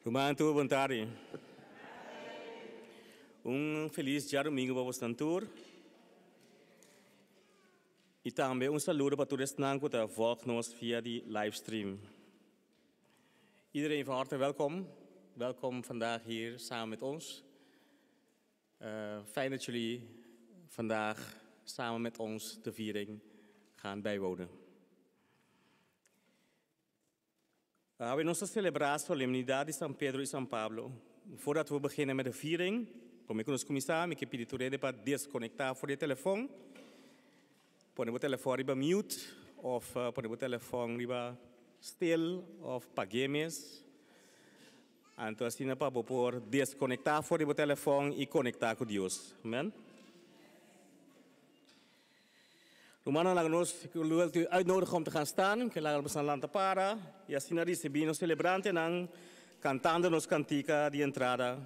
Ruman tur bon tardi. Un felis djadumingu pa bosnan tur. I tambe un saludo pa tur esnan ku ta volg nos via di livestream. Iedereen van harte welkom. Welkom vandaag hier samen met ons. Fijn dat jullie vandaag samen met ons de viering gaan bijwonen. Awe nos ta selebrá solemnidat di San Pedro i San Pablo. Voordat we beginnen met de viering, promé ku nos kuminsá, mi ke pidi tur hende pa deskonektá for di e telefòn. Pone bo telefòn riba mute òf pone bo telefòn riba stil òf pag'é mes. Anto asina pa bo por deskonektá for di bo telefòn i konektá ku Dios. Amen. Rumannan, laga nos, ik wil u uitnodigen om te gaan staan. Ke laga nos lanta para i asina risibí nos celebrantenan kantando nos kantika di entrada.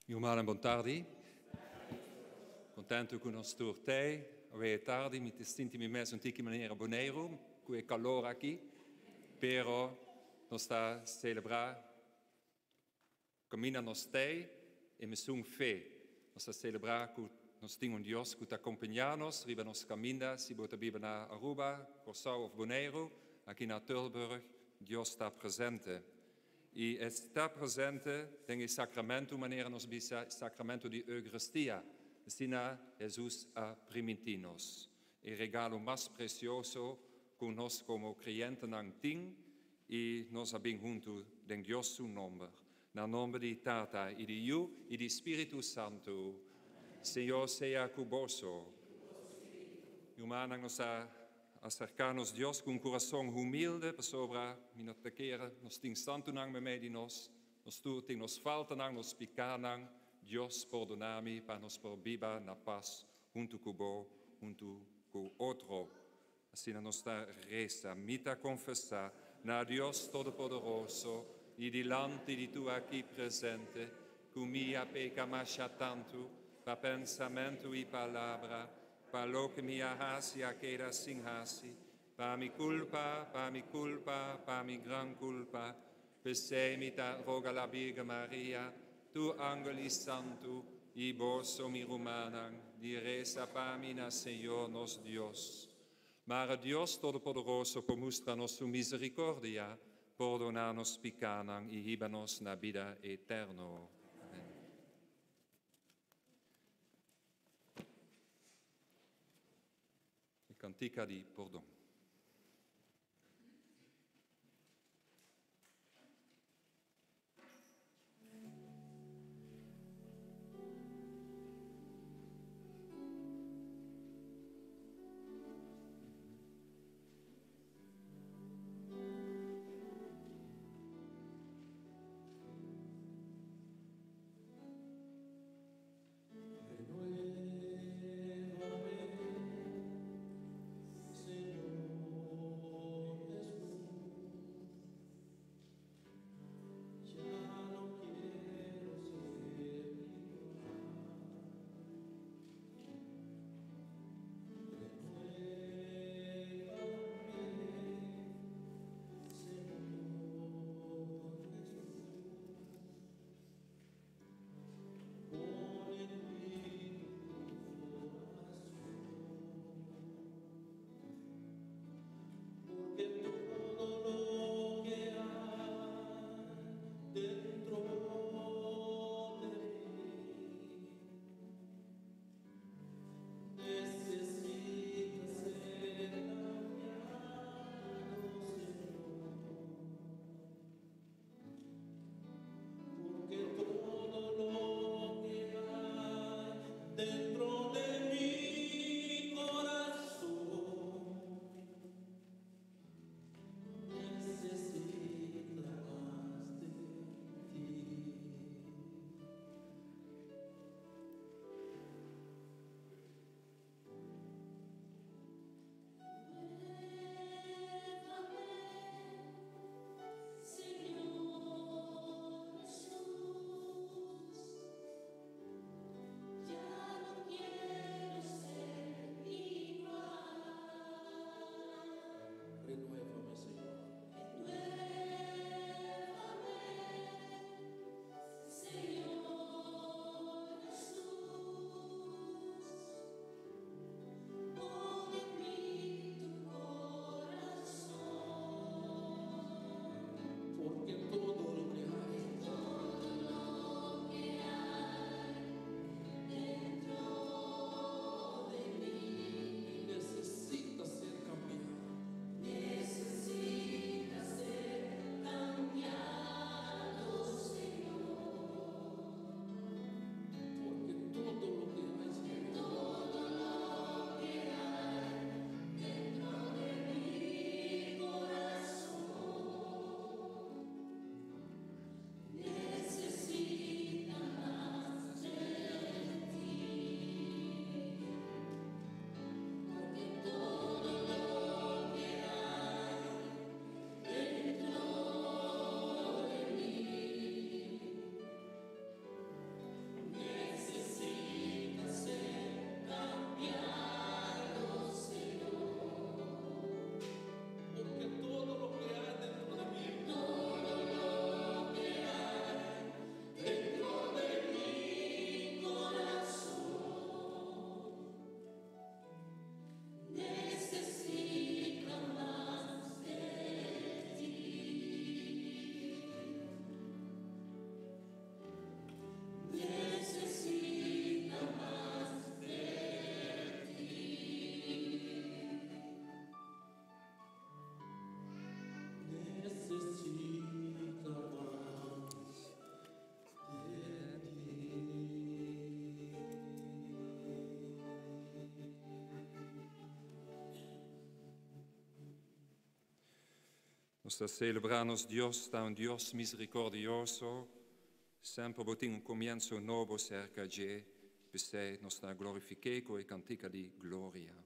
Rumannan, bon tardi. Kontentu ku nos tur t'ei. Awe tardi mi ta sinti mi mes un tiki manera Boneiru ku e kalor aki, pero nos ta selebrá kaminda nos t'ei e mesun fe. Nos ta selebrá ku nos tin un Dios ku ta kompañá nos riba nos kaminda, si bo ta biba na Aruba, Kòrsou òf Boneiru, aki na Tilburg, Dios ta presente. I e ta presente den e sacramento manera nos bisa sacramento di Eucharistia. Asina Hesus a primintí nos. E regalo mas precioso cu nos como creyentenan tin i nos a bin huntu den Dios su nomber. Na nomber di Tata i di Yu i di Spiritu Santu. Señor sea cu boso. Rumannan, nos a Aserká nos Dios ku un kurason humilde, pasobra mi no ta kere nos tin santunan meimei di nos. Nos tur tin nos faltanan, nos pikánan. Dios pordoná mi pa nos por biba na pas huntu ku bo, huntu ku otro. Asina nos ta resa, Mi ta konfesá na Dios Todopoderoso i dilanti di tur aki presente, ku mi a peka masha tantu pa pensamentu i palabra, Pa loke mi a hasi a keda sin hasi, pa mi kulpa, pa mi kulpa, pa mi gran kulpa. P'esei mi ta roga la Birgen Maria, tur angel i santu, i boso, mi rumannan, di resa pa mi na Señor nos Dios. Mara Dios Todopoderoso por mustra nos su misericordia, pordoná nos pikánan i hiba nos na bida eterno. Amen. E kantika di pordon. Nos ta selebrá nos Dios ta un Dios miserikordioso, semper bo tin un komienso nobo serka dje, p'esei nos ta glorifik'é ku e kantika di Gloria.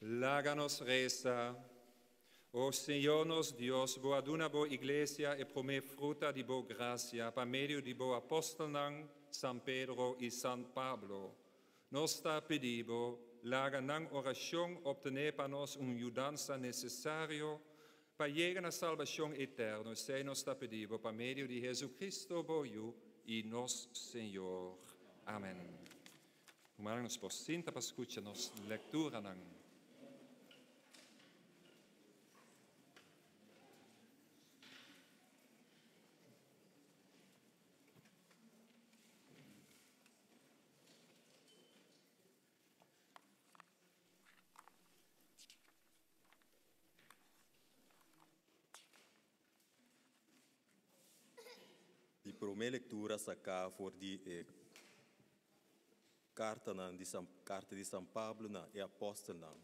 Laga nos resa. O Señor nos Dios, bo a duna bo Iglesia e promé fruta di bo grasia pa medio di bo apòstelnan San Pedro i San Pablo. Nos ta pidi bo, laga nan orashon optené pa nos un yudansa nesesario pa yega na salbashon eterno. Esei nos ta pidi bo pa medio di Hesu-Kristo bo Yu i nos Señor. Amen. Rumannan, nos por sinta pa skucha nos lekturanan. Di promé lektura saká for di e kartanan di San karta di San Pablo na e apòstelnan.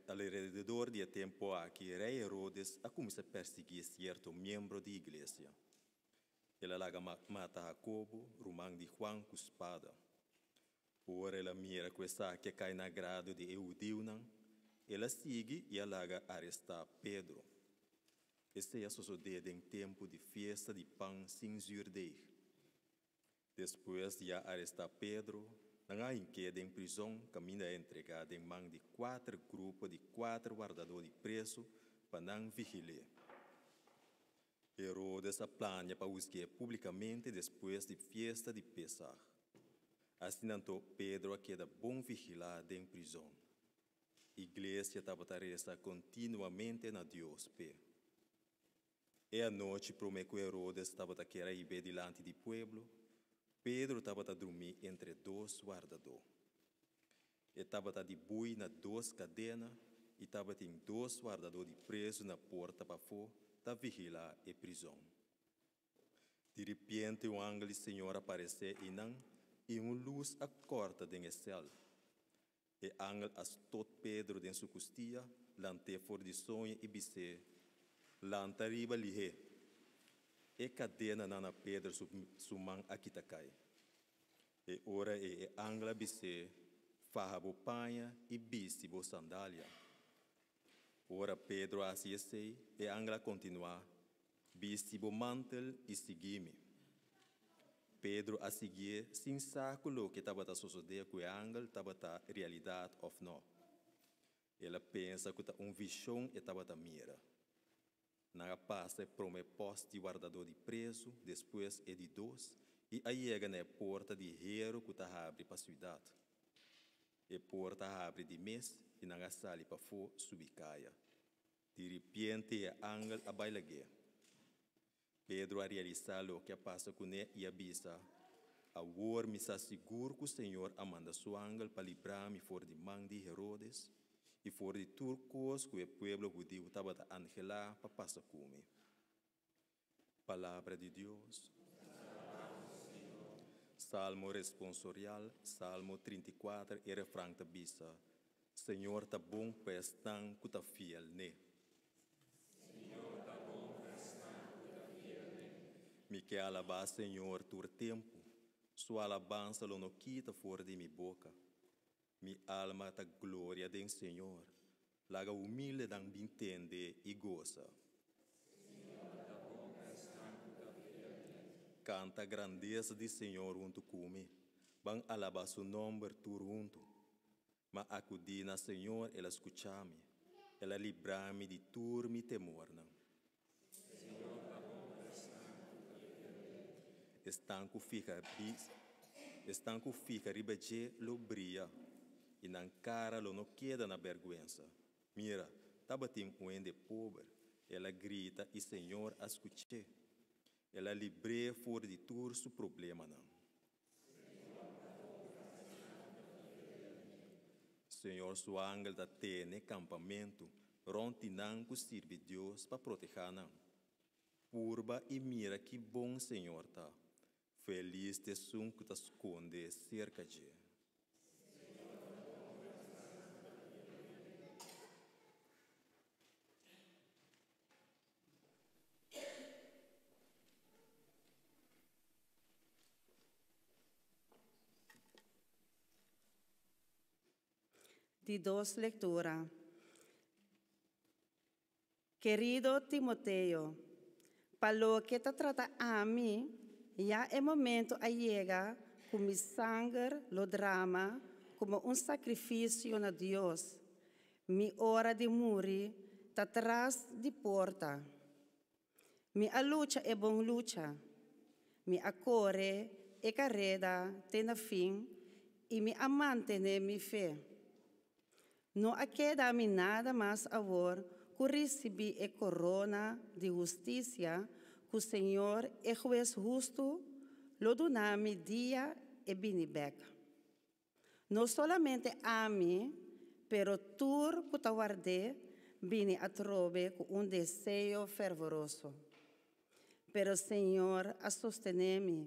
Alrededor di e tempu aki rei Herodes a kuminsá persiguí sierto miembro di iglesia. El a laga mata Hakobo, ruman di Juan, ku spada. Ora el a mira ku esaki a kai na agrado di e hudiunan, el a sigui i a laga arestá Pedro. Esei a sosodé den tempu di fiesta di pan sin zürdeg. Despues di a arestá Pedro, nan a hink'é den prizon kaminda a entregá den man di kuater grupo di kuater wardadó di prezu pa nan vigil'é. Herodes a plania pa husg'é públikamente despues di fiesta di Pesaj. Asina anto Pedro a keda bon vigilá den prizon. Iglesia tabata resa kontinuamente na Dios p'e. E anochi promé ku Herodes tabata kier a hib'é dilanti di pueblo, Pedro tabata drumí entre dos wardadó. E tabata di bui na dos kadena i tabatin dos wardadó di prezu na porta pafó ta vigilá e prizon. Di ripiente un angel di Señor a paresé einan i un lus a kòrta den e sèl. E angel a stot Pedro den su kustia, lant'é for di soño i bis'é, Lanta riba lihé! E kadenanan na Pedro su su man a kita kai. E ora ei e angel a bis'é, Faha bo paña i bisti bo sandalia. Ora Pedro a hasi esei, e angel a kontinuá, Bisti bo mantel i sigui mi. Pedro a siguié sin sa ku loke tabata sosodé ku e angel tabata realidat òf nò. El a pensa ku ta un vishon e tabata mira. Nan a pasa e promé pòst di wardadó di prezu, despues e di dos, i a yega na e porta di heru ku ta habri pa siudat. E porta a habri di mes i nan a sali pafó subi kaya. Di ripiente e angel a bai lag'é. Pedro a realisá loke a pasa kuné i a bisa, Awor mi sa sigur ku Señor a manda su angel pa libra mi for di man di Herodes i for di tur kos ku e pueblo hudiu tabata anhelá pa pasa ku mi. Palabra di Dios. Salmo responsorial, Salmo 34, e refran ta bisa, Señor ta bon pa esnan ku ta fiel n'e. Mi ke alabá Señor tur tempu, Su alabansa lo no kita for di mi boka. Mi alma ta gloria den Señor, laga humildenan bin tende i gosa. Kanta grandesa di Señor huntu ku mi, ban alabá Su nòmber tur huntu. M'a akudí na Señor, El a skuchá mi, El a librá mi di tur mi temornan. Esnan ku fiha esnan ku fiha riba dje lo bria, i nan kara lo no keda na bèrgwensa. Mira, tabatin un hende pober, el a grita i Señor a skuch'é. El a libr'é for di tur su problemanan. Señor su angel ta tene kampamentu rònt di nan ku sirbi Dios pa protehá nan. Purba i mira ki bon Señor ta. Felis ta esun ku ta skonde serka dje. Di dos lectura. Querido Timoteo, pa loke ta trata ami, ya e momento a yega cu mi sanger lo drama como un sacrificio na Dios. Mi ora di muri ta tras di porta. Mi a lucha e bon lucha, mi a kore e kareda te na fin i mi a mantené mi fe. No a keda mi nada mas awor ku risibí e korona di hustisia ku Señor, e Hues hustu, lo duna mi dia e bini bèk. No solamente ami, pero tur ku ta ward'é bini atrobe ku un deseo fervoroso. Pero Señor a sostené mi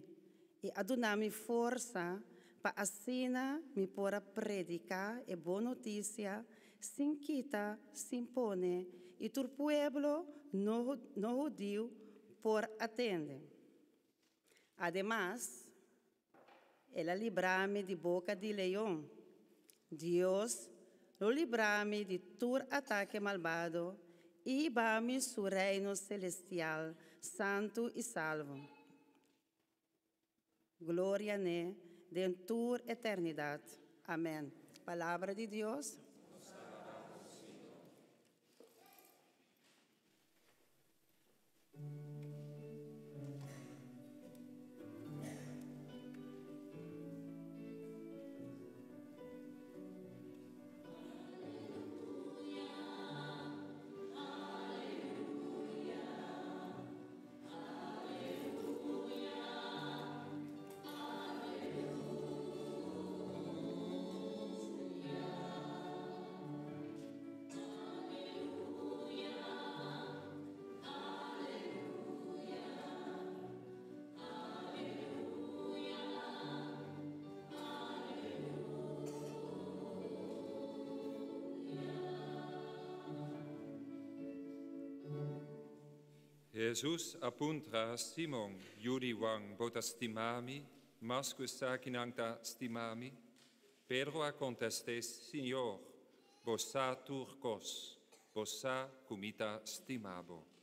i a duna mi forsa pa asina mi por a prediká e bon notisia sin kita, sin pone, i tur pueblo no no hudiu por a tende. Ademas, El a libra mi di boka di leon. Dios lo libra mi di tur atake malbado i hiba mi su Reino selestial santu i salvo. Gloria n'e den tur eternidat. Amen. Palabra di Dios. Jesus a puntra Simon, yu di Juan, bo ta stima mi, mas ku esakinan ta stima mi? Pedro a kontest'é, Señor, bo sa tur kos, bo sa ku mi ta stima bo.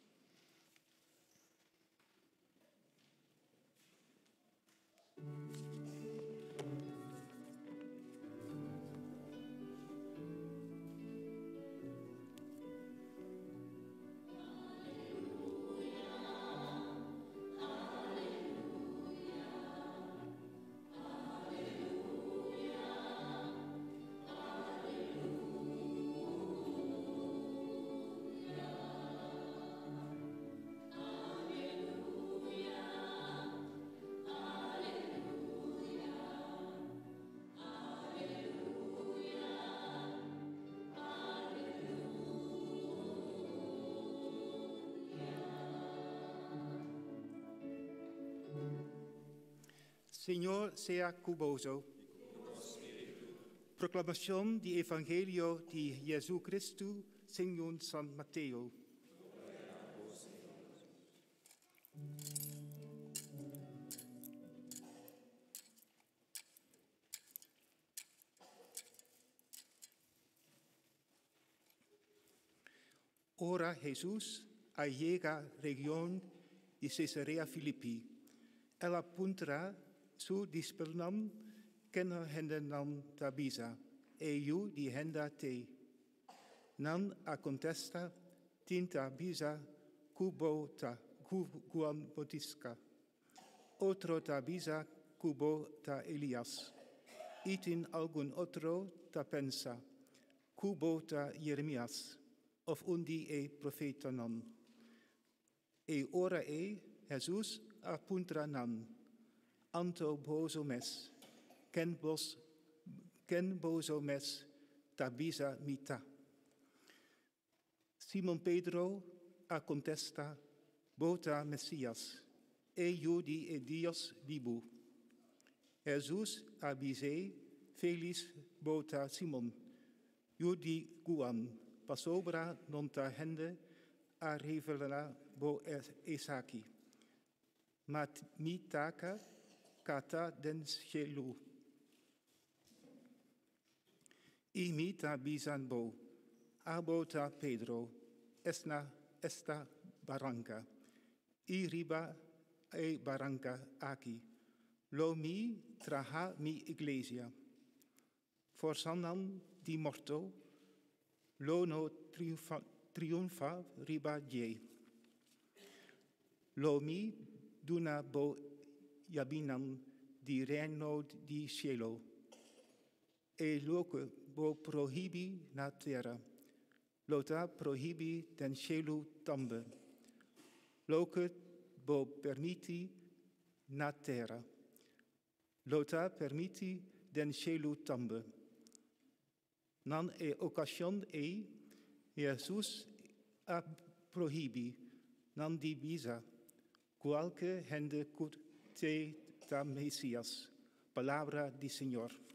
Señor sea ku boso. Proklamashon di Evangelio di JesuCristu segun San Mateo. Ora Jesus a yega region di Cesarea Filipi, el a puntra su disipelnan ken hendenan ta bisa e Yu di Hende ta. Nan a kontestá, Tin ta bisa ku bo ta Juan Bautista. Otro ta bisa ku bo ta Elias. I tin algun otro ta pensa ku bo ta Jeremias òf un di e profetanan. E ora ei Jesus a puntra nan, Anto boso mes, ken bos ken boso mes ta bisa mi ta? Simon Pedro a kontestá, Bo ta Mesias, e Yu di e Dios bibu. Jesus a bis'é, Felis bo ta Simon, yu di Juan, pasobra no ta hende a revelá bo esaki, ma mi Tata ku ta den shelu. I mi ta bisa bo, abo ta Pedro, esna esta baranka, i riba e baranka aki, lo mi traha mi iglesia. Forsanan di morto, lo no triunfá, triunfá riba dje. Lo mi duna bo yabinan di reino di shelu. E loke bo prohibí na tera, lo ta prohibí den shelu tambe. Loke bo permití na tera, lo ta permití den shelu tambe. Na e okashon ei, Jesus a prohibí nan di bisa kualke hende ku e ta Mesias. Palabra di Señor.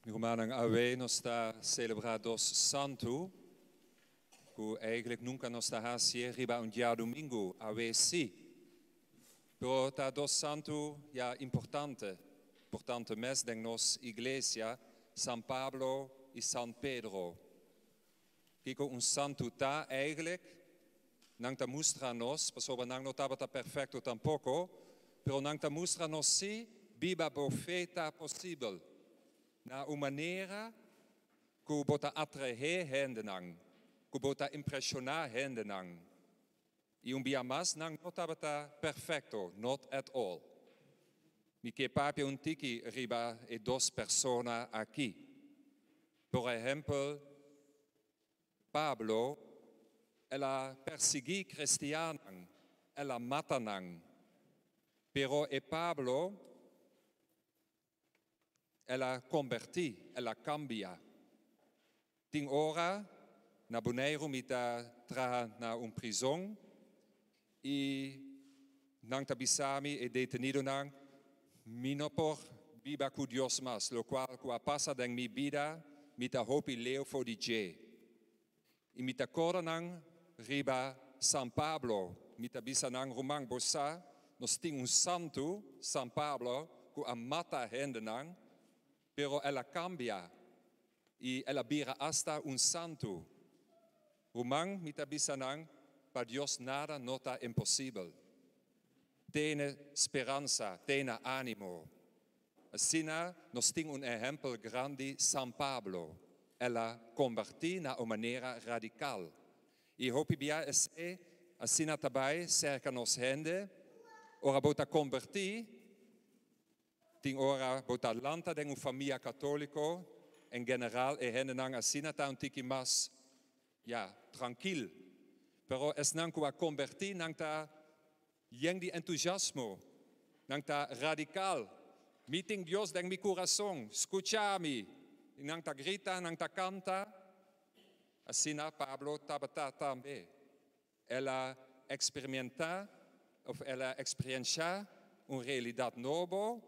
Mi rumannan, awe nos ta selebrá dos santu, ku eigenlijk nunka nos ta hasi riba un djadumingu, awe sí. Pero ta dos santu ya importante, importante mes den nos iglesia, San Pablo i San Pedro. Kiko un santu ta eigenlijk? Nan ta mustra nos, pasobra nan no tabata perfekto tampoko, pero nan ta mustra nos sí biba bo fe ta posibel na un manera ku bo ta atraé hendenan, ku bo ta impreshoná hendenan. I un bia mas nan no tabata perfekto, not at all. Mi ke papia un tiki riba e dos persona aki. Por ehèmpel, Pablo, el a persiguí kristiannan, el a mata nan. Pero e Pablo, el a kombertí, el a kambia. Tin ora na Boneiru mi ta traha na un prizon i nan ta bisa mi, e detenidonan, mi no por biba ku Dios mas, lokual ku a pasa den mi bida, mi ta hopi leu for di dje. I mi ta kòrda nan riba San Pablo, mi ta bisa nan, Ruman, bo sa, nos tin un santu, San Pablo, ku a mata hendenan, pero el a kambia i el a bira asta un santu. Ruman, mi ta bisa nan, pa Dios nada no ta imposibel. Tene speransa, tene ánimo. Asina nos tin un ehèmpel grandi, San Pablo. El a kombertí na un manera radikal. I hopi bia esei asina ta bai serka nos hende, ora bo ta kombertí, tin ora bo ta lanta den un famia katóliko, en general e hendenan asina ta un tiki mas, ya, trankil. Pero esnan ku a kombertí nan ta Yen di entusiasmo, nan ta radikal. Mi tin Dios den mi kurason, skucha mi! I nan ta grita, nan ta kanta. Asina Pablo tabata tambe. El a eksperimentá òf el a eksperienshá un realidat nobo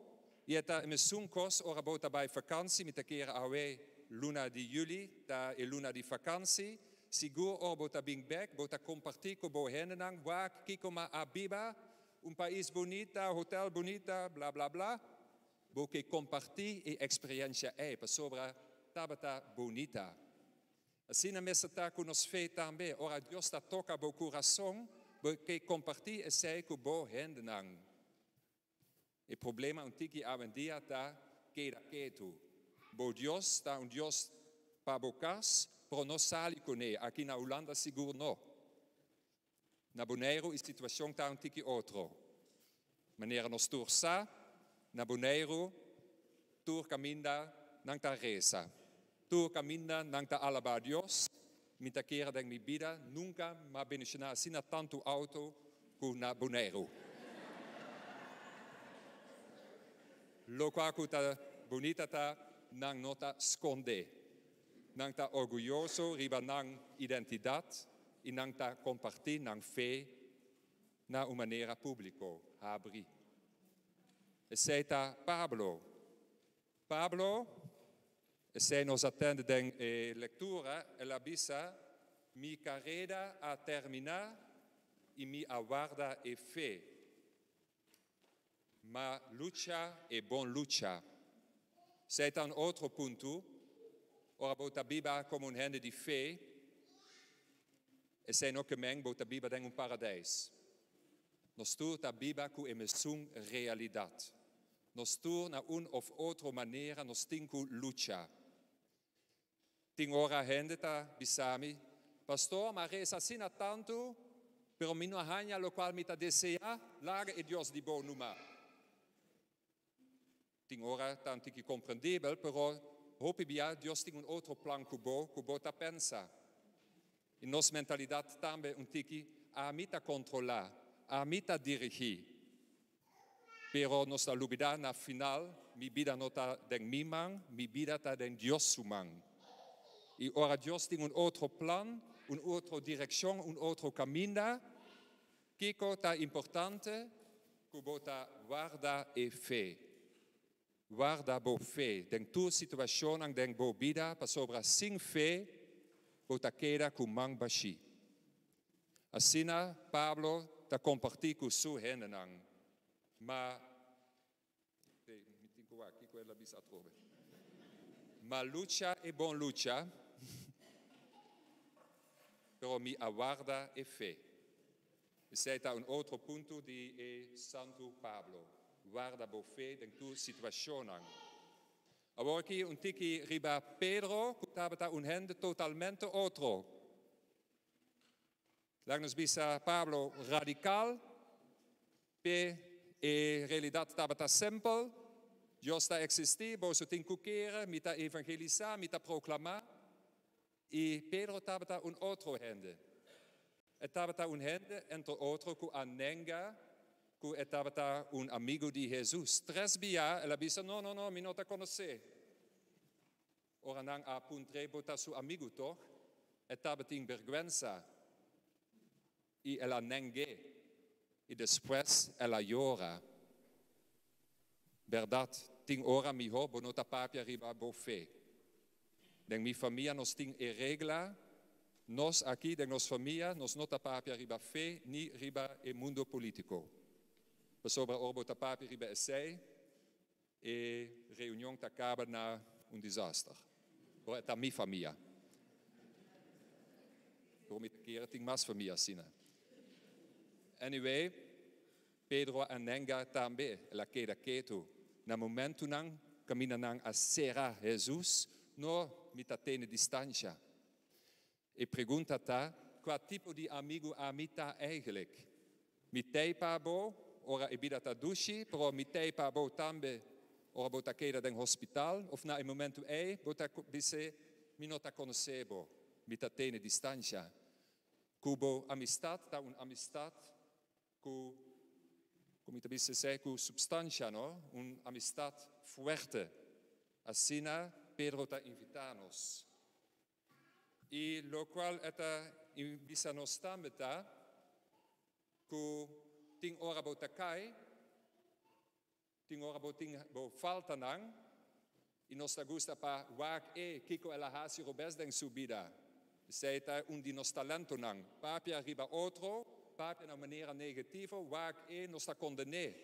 i e ta e mesun kos ora bo ta bai fakansi. Mi ta kere awe luna di yüli ta e luna di fakansi. Sigur ora bo ta bin bek, bo ta kompartí ku bo hendenan, wak kiko ma a biba, un pais bunita, hotel bunita, bla bla bla. Bo ke kompartí e eksperiencia ei pasobra tabata bunita. Asina mester ta ku nos fe tambe, ora Dios ta toka bo kurason, bo ke kompartí esei ku bo hendenan. E problema un tiki awendia ta keda ketu. Bo Dios ta un Dios pa bo kas, pero no sali kuné. Aki na Hulanda sigur no. Na Boneiru e situashon ta un tiki otro. Manera nos tur sa, na Boneiru tur kaminda nan ta resa. Tur kaminda nan ta alabá Dios. Mi ta kere den mi bida nunka m'a bendishoná asina tantu auto ku na Boneiru. Lokua ku ta bunita ta nan no ta skondé. Nan ta orguyoso riba nan identidat i nan ta kompartí nan fe na un manera públiko, habrí. Esei ta Pablo. Pablo, esei nos a tende den e lektura, el a bisa, Mi kareda a terminá i mi a warda e fe. M'a lucha e bon lucha. Esei ta un otro punto, ora bo ta biba komo un hende di fe, esei no ke men bo ta biba den un paradeis. Nos tur ta biba ku e mesun realidat. Nos tur na un of otro manera nos tin ku lucha. Tin ora hende ta bisa mi, Pastor, m'a resa asina tantu, pero mi no a haña lokual mi ta deseá, laga e Dios di bo numa. Tin ora ta un tiki komprendibel, pero hopi bia Dios tin un otro plan ku bo ku bo ta pensa. I nos mentalidat tambe un tiki, ami ta kontrolá, ami ta dirigí. Pero nos ta lubidá na final, mi bida no ta den mi man, mi bida ta den Dios su man. I ora Dios tin un otro plan, un otro direkshon, un otro kaminda, kiko ta importante? Ku bo ta warda e fe. Warda bo fe den tur situashonnan den bo bida, pasobra sin fe bo ta keda ku man bashí. Asina Pablo ta kompartí ku su hendenan. Ma, mi tin ku wak kiko el a bisa atrobe. M'a lucha e bon lucha, pero mi a warda e fe. Esei ta un otro punto di e Santu Pablo, warda bo fe den tur situashonnan. Awor aki un tiki riba Pedro ku tabata un hende totalmente otro. Laga nos bisa Pablo radikal, p'e e realidat tabata simpel, Dios ta eksistí, boso tin ku kere, mi ta evangelisá, mi ta proklamá. I Pedro tabata un otro hende. E tabata un hende, entre otro, ku a nenga ku e tabata un amigu di Hesus. Tres bia el a bisa, No, no, no, mi no ta konosé. Ora nan a puntr'é, Bo ta su amigu, tòg? E tabatin bèrgwensa i el a neng'é. I despues el a yora. Bèrdat, tin ora mihó bo no ta papia riba bo fe. Den mi famia nos tin e regla, nos aki den nos famia nos no ta papia riba fe ni riba e mundo polítiko. Pasobra ora bo ta papia riba esei, E reunion ta caba na un disaster. Pero e ta mi famia. Pero mi ta kere tin mas famia asina. Anyway, Pedro a nenga tambe. El a keda ketu. Na momentunan caminda nan a cera Jesus, no, mi ta tene distancia. E pregunta ta, Kua tipo di amigu ami ta eigenlijk? Mi tei pa bo ora e bida ta dushi, pero mi tei pa bo tambe ora bo ta keda den hospital of na e momentu ei bo ta bis'é, Mi no ta konosé bo, mi ta tene distansha. Ku bo amistat ta un amistat ku, ku mi ta bisa esei, ku supstansha, no? Un amistat fuerte. Asina Pedro ta invitá nos. I lokual e ta bisa nos tambe ta ku tin ora bo ta kai, tin ora bo tin bo faltanan, i nos ta gusta pa wak e kiko el a hasi robes den su bida. Esei ta un di nos talentonan, papia riba otro, papia na un manera negativo, wak e, nos ta konden'é.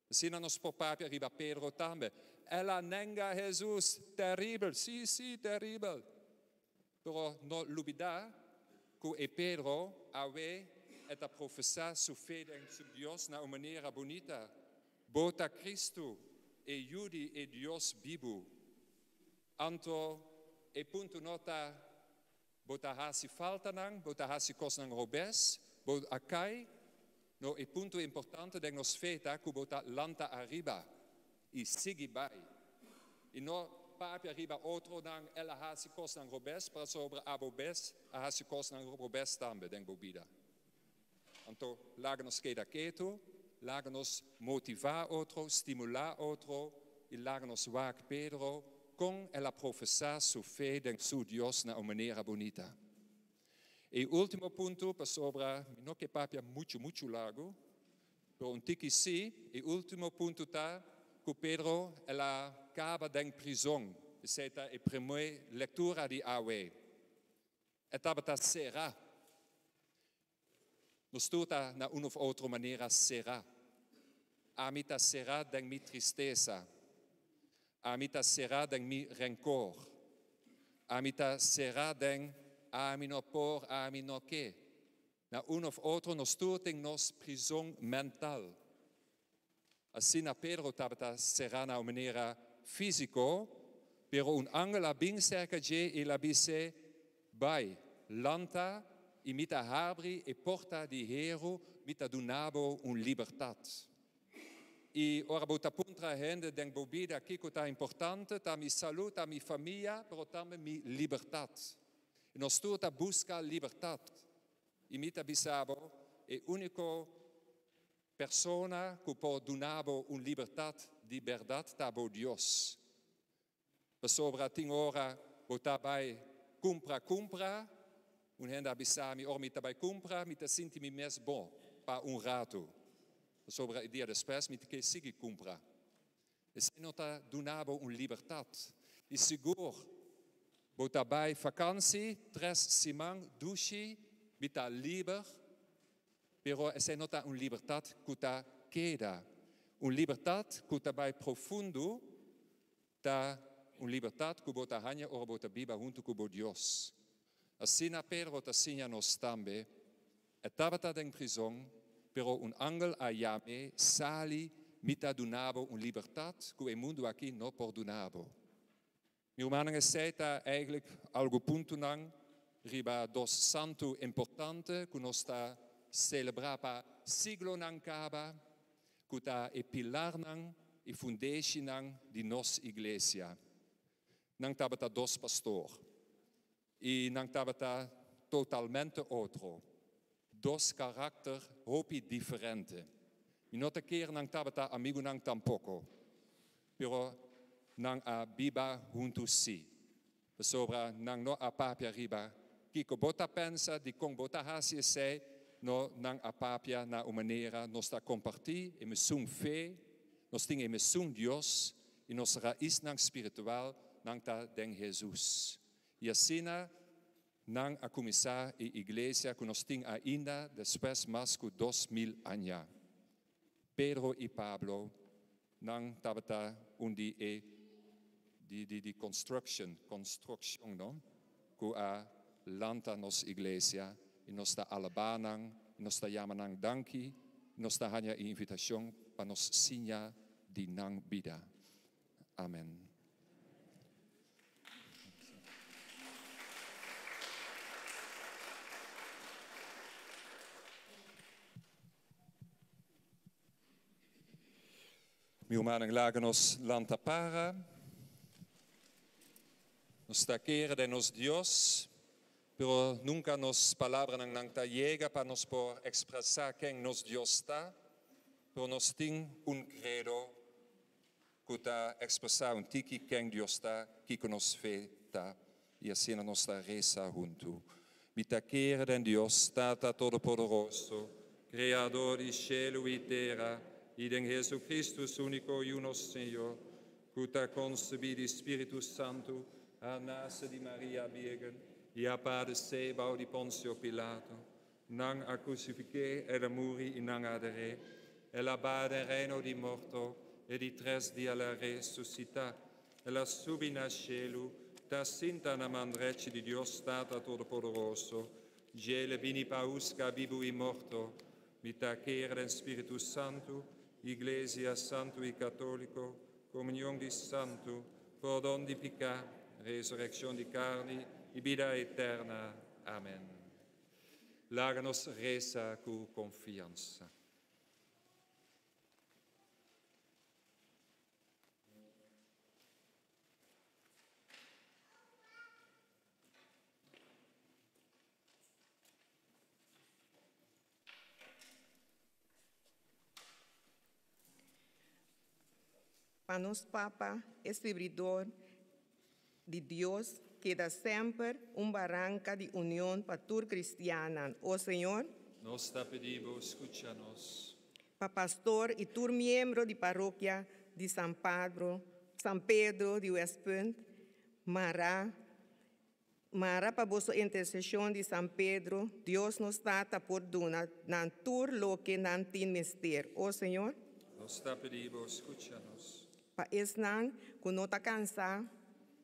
Asina nos por papia riba Pedro tambe. El a nenga Hesus. Teribel! Sí, sí, teribel! Pero no lubidá ku e Pedro awe e ta profesá su fe den su Dios na un manera bunita, Bo ta Cristo, e Yu di e Dios bibu. Anto e punto no ta bo ta hasi faltanan, bo ta hasi kosnan robes, bo a kai. No, e punto importante den nos fe ta ku bo ta lanta ariba i sigui bai. I no papia riba otronan, el a hasi kosnan robes, pasobra abo bes a hasi kosnan robes tambe den bo bida. Anto laga nos keda ketu, laga nos motivá otro, stimulá otro i laga nos wak Pedro kon el a profesá su fe den su Dios na un manera bunita. E último punto, pasobra mi no ke papia muchu muchu largu, pero un tiki sí, e último punto ta ku Pedro el a kaba den prizon. Esei ta e promé lektura di awe. E tabata será. Nos tur ta na un of otro manera será. Ami ta será den mi tristesa. Ami ta será den mi rencor. Ami ta será den ami no por, ami no ke. Na un of otro nos tur tin nos prizon mental. Asina Pedro tabata será na un manera físiko, pero un angel a bin serka dje i el a bis'é, Bai, lanta, i mi ta habri e porta di heru, mi ta duna bo un libertat. I ora bo ta puntra hende den bo bida kiko ta importante, ta mi salú, ta mi famia, pero tambe mi libertat. I nos tur ta buska libertat. I mi ta bisa bo, e úniko Persona ku por duna bo un libertat di bèrdat ta bo Dios. Pasobra tin ora bo ta bai kumpra kumpra, un hende a bisa mi ora mi ta bai kumpra mi ta sinti mi mes bon pa un ratu, pasobra e dia despues mi ta ke sigui kumpra. Esei no ta duna bo un libertat. I sigur bo ta bai vakansi tres siman dushi, mi ta liber, pero esei no ta un libertat ku ta keda. Un libertat ku ta bai profundo ta un libertat ku bo ta haña ora bo ta biba huntu ku bo Dios. Asina Pedro ta siña nos tambe. E tabata den prizon, pero un angel a yam'é, Sali, mi ta duna bo un libertat ku e mundu aki no por duna bo. Mi rumannan, esei ta eigenlijk algu puntonan riba dos santu importante ku nos ta selebrá pa siglonan kaba, ku ta e pilarnan i fundeshinan di nos iglesia. Nan tabata dos pastor. I nan tabata totalmente otro. Dos karakter hopi diferente. Mi no ta kere nan tabata amigunan tampoko. Pero nan a biba huntu sí. Pasobra nan no a papia riba kiko bo ta pensa, dikon bo ta hasi esei. No, nan a papia na un manera nos ta kompartí e mesun fe, nos tin e mesun Dios i nos raisnan spiritual nan ta den Hesus. I asina nan a kuminsá e iglesia ku nos tin ainda despues mas ku 2000 aña. Pedro i Pablo nan tabata un di e di di di construction, konstrukshon no, ku a lanta nos iglesia i nos ta alabá nan i nos ta yama nan danki i nos ta haña e invitashon pa nos siña di nan bida. Amen. Mi rumannan, laga nos lanta para. Nos ta kere den nos Dios, pero nunka nos palabranan nan ta yega pa nos por ekspresá ken nos Dios ta, pero nos tin un kredo ku ta ekspresá un tiki ken Dios ta, kiko nos fe ta, i asina nos ta resa huntu. Mi ta kere den Dios, Tata Todopoderoso, Kreador di shelu i tera, i den Hesu-Kristu, su úniko Yu, nos Señor, ku ta konsebí di Spiritu Santu, a nase di Maria Bírgen, i a padesé bou di Ponsio Pilato. Nan a krusifik'é, el a muri i nan a der'é. El a baha den reino di morto, e di tres dia el a resusitá. El a subi na shelu, ta sinta na man drechi di Dios Tata Todopoderoso. Dje el a bini pa husga bibu i morto. Mi ta kere den Spiritu Santu, Iglesia Santu i Katóliko, komunion di santu, pordon di piká, resurekshon di karni i bida eterna. Amen. Laga nos resa ku konfiansa. Pa nos Papa, e Sibridor di Dios, keda semper un baranka di union pa tur kristiannan. O Señor. Nos ta pidi Bo skucha nos. Pa pastor i tur miembro di parokia di San Padro, San Pedro di Westpunt, mara Mara pa boso interseshon di San Pedro, Dios nos Tata por duna nan tur loke nan tin mester. O Señor. Nos ta pidi Bo, skucha nos. Pa esnan ku no ta kansa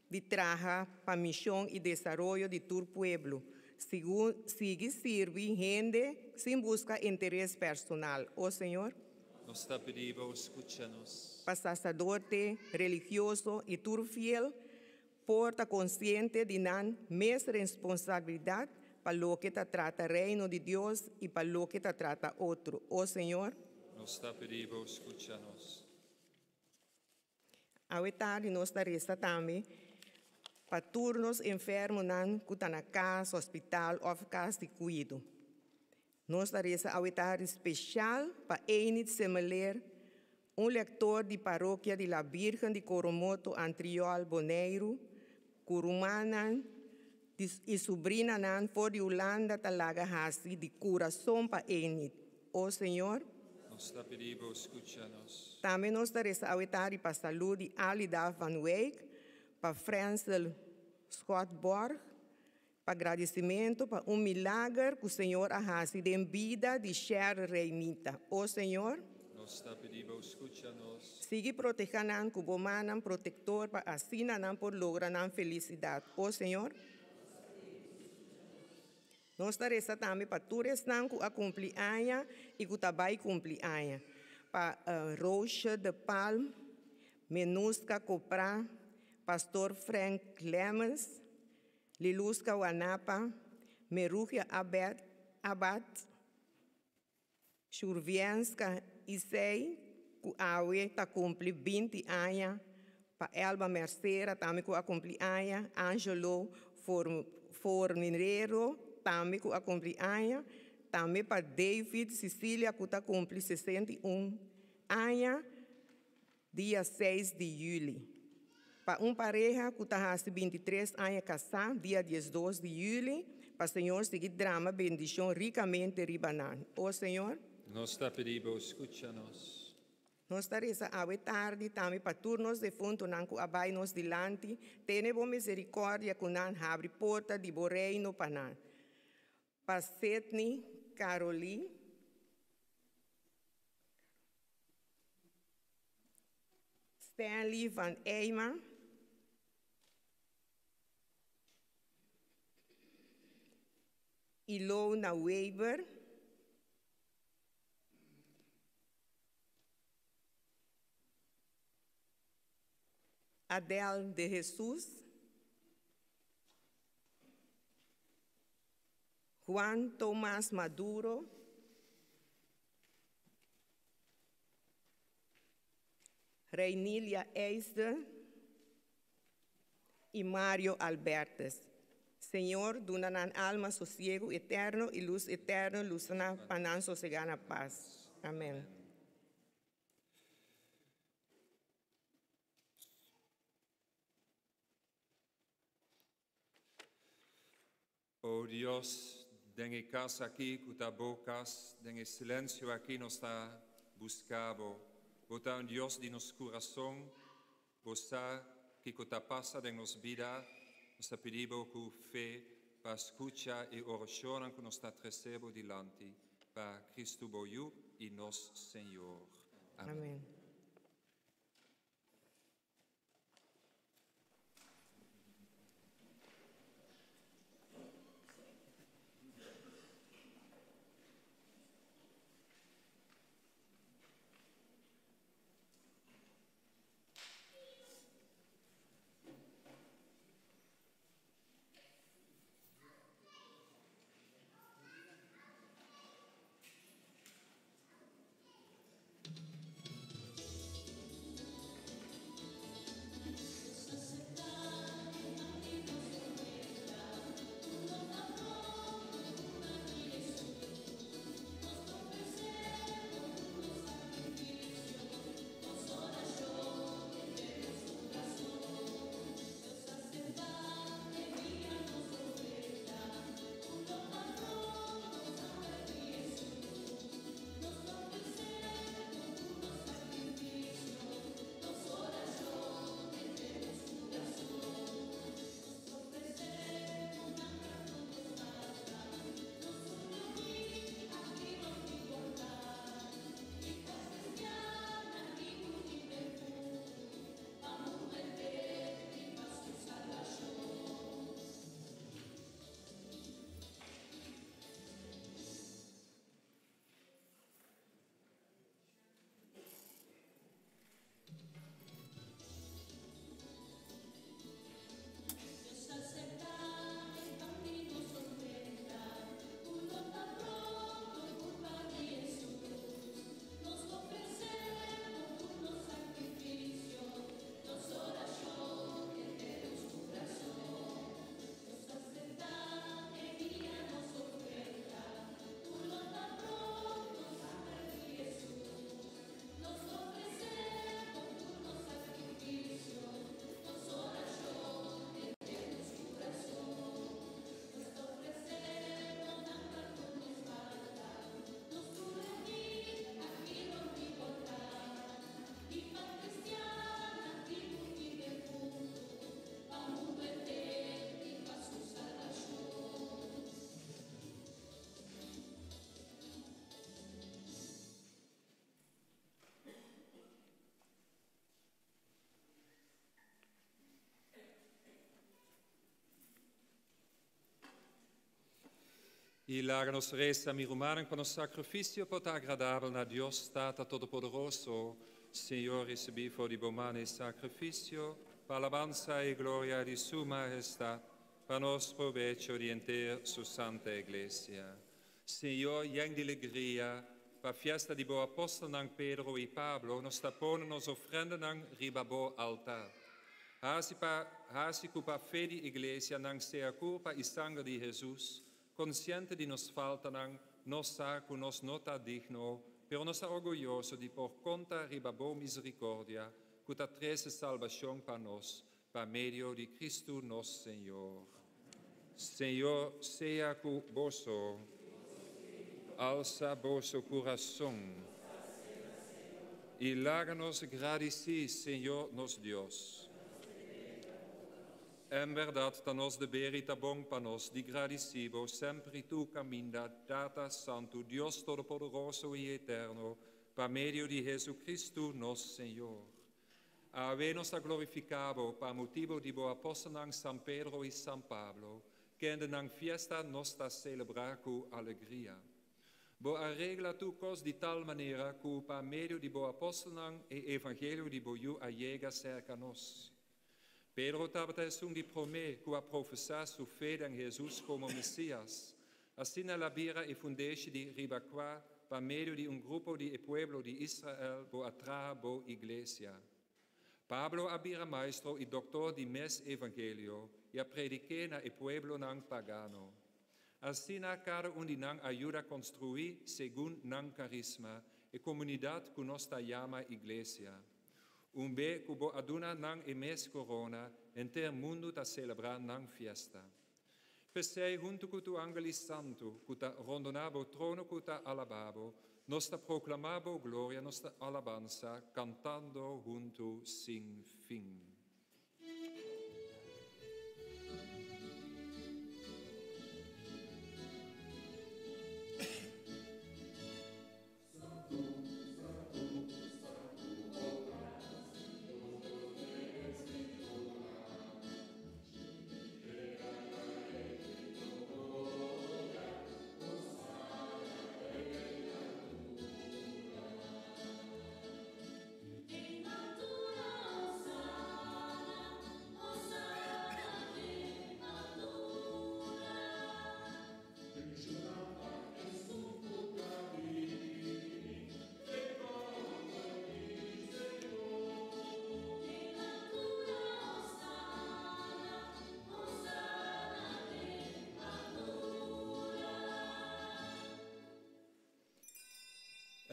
di traha pa mishon i desaroyo di tur pueblo, sigui sirbi hende sin buska interes personal. O Señor. Nos ta pidi Bo, skucha nos. Pa saserdote, religioso i tur fiel por ta konsiente di nan mes responsabilidat pa loke ta trata Reino di Dios i pa loke ta trata otro. O Señor. Nos ta pidi Bo skucha nos. Awe tardi nos ta resa tambe pa tur nos enfermonan ku ta na kas, hospital òf kas di kuido. Nos ta resa awe tardi speshal pa Enid Semeleer, un lektor di Parokia di La Birgen di Coromoto, Antriol, Boneiru, ku rumannan di i subrinanan for di Hulanda ta laga hasi di kurason pa Enid. O Señor. Nos ta pidi bo skucha nos. Tambe nos ta resa awe tardi pa salú di Alida van Wijk, pa Frensel Schotborg, pa gradisimentu pa un milager ku Señor a hasi den bida di Sher Reinita. O Señor. Nos ta pidi bo skucha nos. Sigui proteha nan ku bo mannan protektor pa asina nan por logra nan felisidat. O Señor. Nos ta resa tambe pa tur esnan ku a kumpli aña i ku ta bai kumpli aña, pa Roosje de Palm, Menuska Koprá, Pastor Frank Lemmens, Liluska Wanapa, Merugia Abed, Abad, Shurvienska Isei, ku awe ta kumpli 20 aña, pa Elba Mercera tambe ku a kumpli aña, Angelo Fornero tambe ku a kumpli aña, tambe pa David Cecilia ku ta kumpli 61 aña, dia 6 di yüli. Pa un pareha ku ta hasi 23 aña kasá, dia 12 di yüli, pa Señor sigui drama bendishon rikamente riba nan. O Señor. Nos ta pidi bo skucha nos. Nos ta resa awe tardi tambe pa tur nos defuntunan ku a bai nos dilanti, tene bo miserikòrdia ku nan, habri porta di bo reino pa nan. Pa Sidney Carolie, Stanley van Eyma, Ilona Weber, Adele de Jesus, Juan Tomás Maduro, Reinilia Eisde i Mario Albertus. Señor, duna nan alma sosiegu eterno i lus eterno lusa nan pa nan sosegá na pas. Amèn. O Dios, den e kas aki ku ta bo kas, den e silensio aki nos ta buska bo. Bo ta un Dios di nos kurason, bo sa kiko ta pasa den nos bida. Nos ta pidi bo ku fe pa skucha e orashonnan ku nos ta trese bo dilanti, pa Kristu bo Yu i nos Señor. Amèn. Amèn. I laga nos resa, mi rumannan, pa nos sakrifisio por ta agradabel na Dios, Tata Todopoderoso. Señor, risibí for di bo man e sakrifisio, pa alabansa i gloria di Su Mahestat, pa nos probecho di henter Su Santa Iglesia. Señor, yen di alegria, pa fiesta di bo apòstelnan Pedro i Pablo, nos ta pone nos ofrendanan riba bo altar. Hasi pa hasi ku pa fe di Iglesia nan sea kurpa i sanger di Hesus. Konsiente di nos faltanan, nos sa ku nos no ta digno, pero nos ta orguyoso di por konta riba bo miserikordia, ku ta trese salbashon pa nos, pa medio di Kristu nos Señor. Señor sea ku boso. Alsa boso kurason. I laga nos gradisí Señor nos Dios. En bèrdat ta nos deber i ta bon pa nos di gradisí bo semper i tur kaminda, Tata Santu, Dios Todopoderoso i Eterno, pa medio di Hesukristu nos Señor. Awe nos ta glorifiká bo pa motibu di bo apòstelnan San Pedro i San Pablo, kende nan fiesta nos ta selebrá ku alegria. Bo a regla tur kos di tal manera ku pa medio di bo apòstelnan e evangelio di bo Yu a yega serka nos. Pedro tabata esun di promé ku a profesá su fe den Hesus komo Mesias. Asina el a bira e fundeshi di riba kua pa medio di un grupo di e pueblo di Israel bo a traha bo iglesia. Pablo a bira maestro i doktor di mes evangelio i a predik'é na e pueblonan pagano. Asina kada un di nan a yuda konstruí segun nan karisma e komunidat ku nos ta yama iglesia. Un be ku bo a duna nan e mes korona, henter mundu ta selebrá nan fiesta. P'esei, huntu ku tur angel i santu ku ta rondoná bo trono ku ta alabá bo, nos ta proklamá bo gloria, nos ta alabansa, kantando huntu sin fin.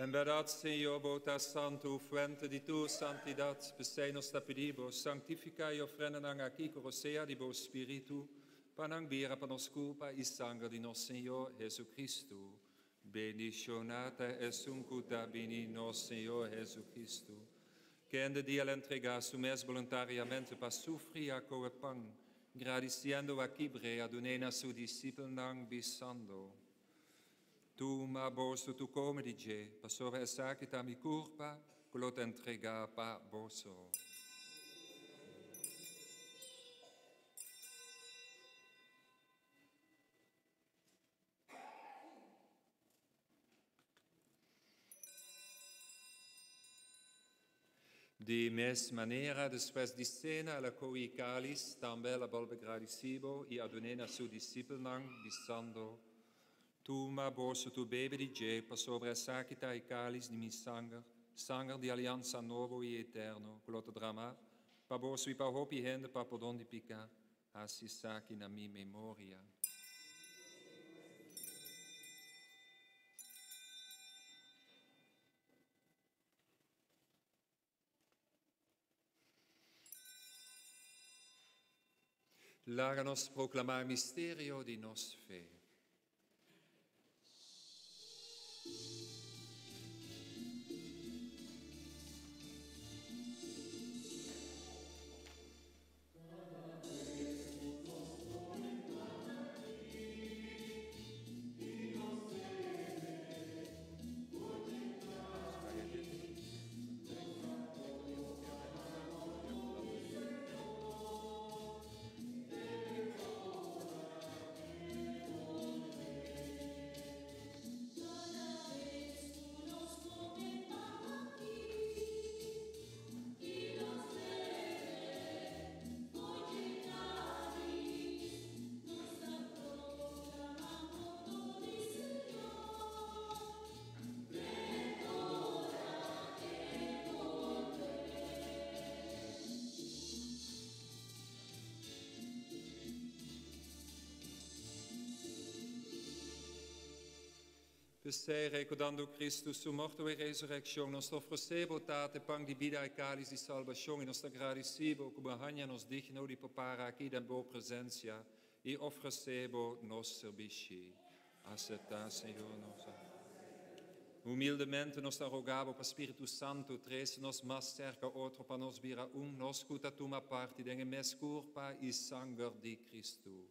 En bèrdat, Señor, bo ta santu, fuente di tur santidat, p'esei nos ta pidi bo, sanktifiká e ofrendanan akí ku rosea di bo Spiritu, pa nan bira pa nos kurpa i sanger di nos Señor Hesu-Kristu. Bendishoná ta esun ku ta bini nos Señor Hesu-Kristu, kende di el entregá su mes boluntariamente pa sufri a koe pan, gradisiendo a kibr'é a dun'é na su disipelnan, bisando, Tuma boso tur kome di dje, pasobra esaki ta mi kurpa ku lo ta entregá pa boso. Di mes manera, despues di sena, el a kohe e kalis, tambe el a bolbe gradisí bo i a dun'é na su disipelnan, bisando, Tuma boso tur bebe di dje, pasobra esaki ta e kalis di mi sanger, sanger di aliansa nobo i eterno, ku lo ta dramá pa boso i pa hopi hende pa pordon di piká. Hasi esaki na mi memoria. Laga nos proklamá e misterio di nos fe. P'esei, rekordando Kristu su morto i resurekshon, nos ta ofresé bo, Tata, pan di bida i kális di salbashon, i nos ta gradisí bo ku bo a haña nos digno di por para aki den bo presensia i ofresé bo nos sirbishi. Aseptá, Señor, nos. Humildemente nos ta roga bo pa Spiritu Santu trese nos mas serka otro pa nos bira un, nos ku ta tuma parti den e mes kurpa i sanger di Kristu.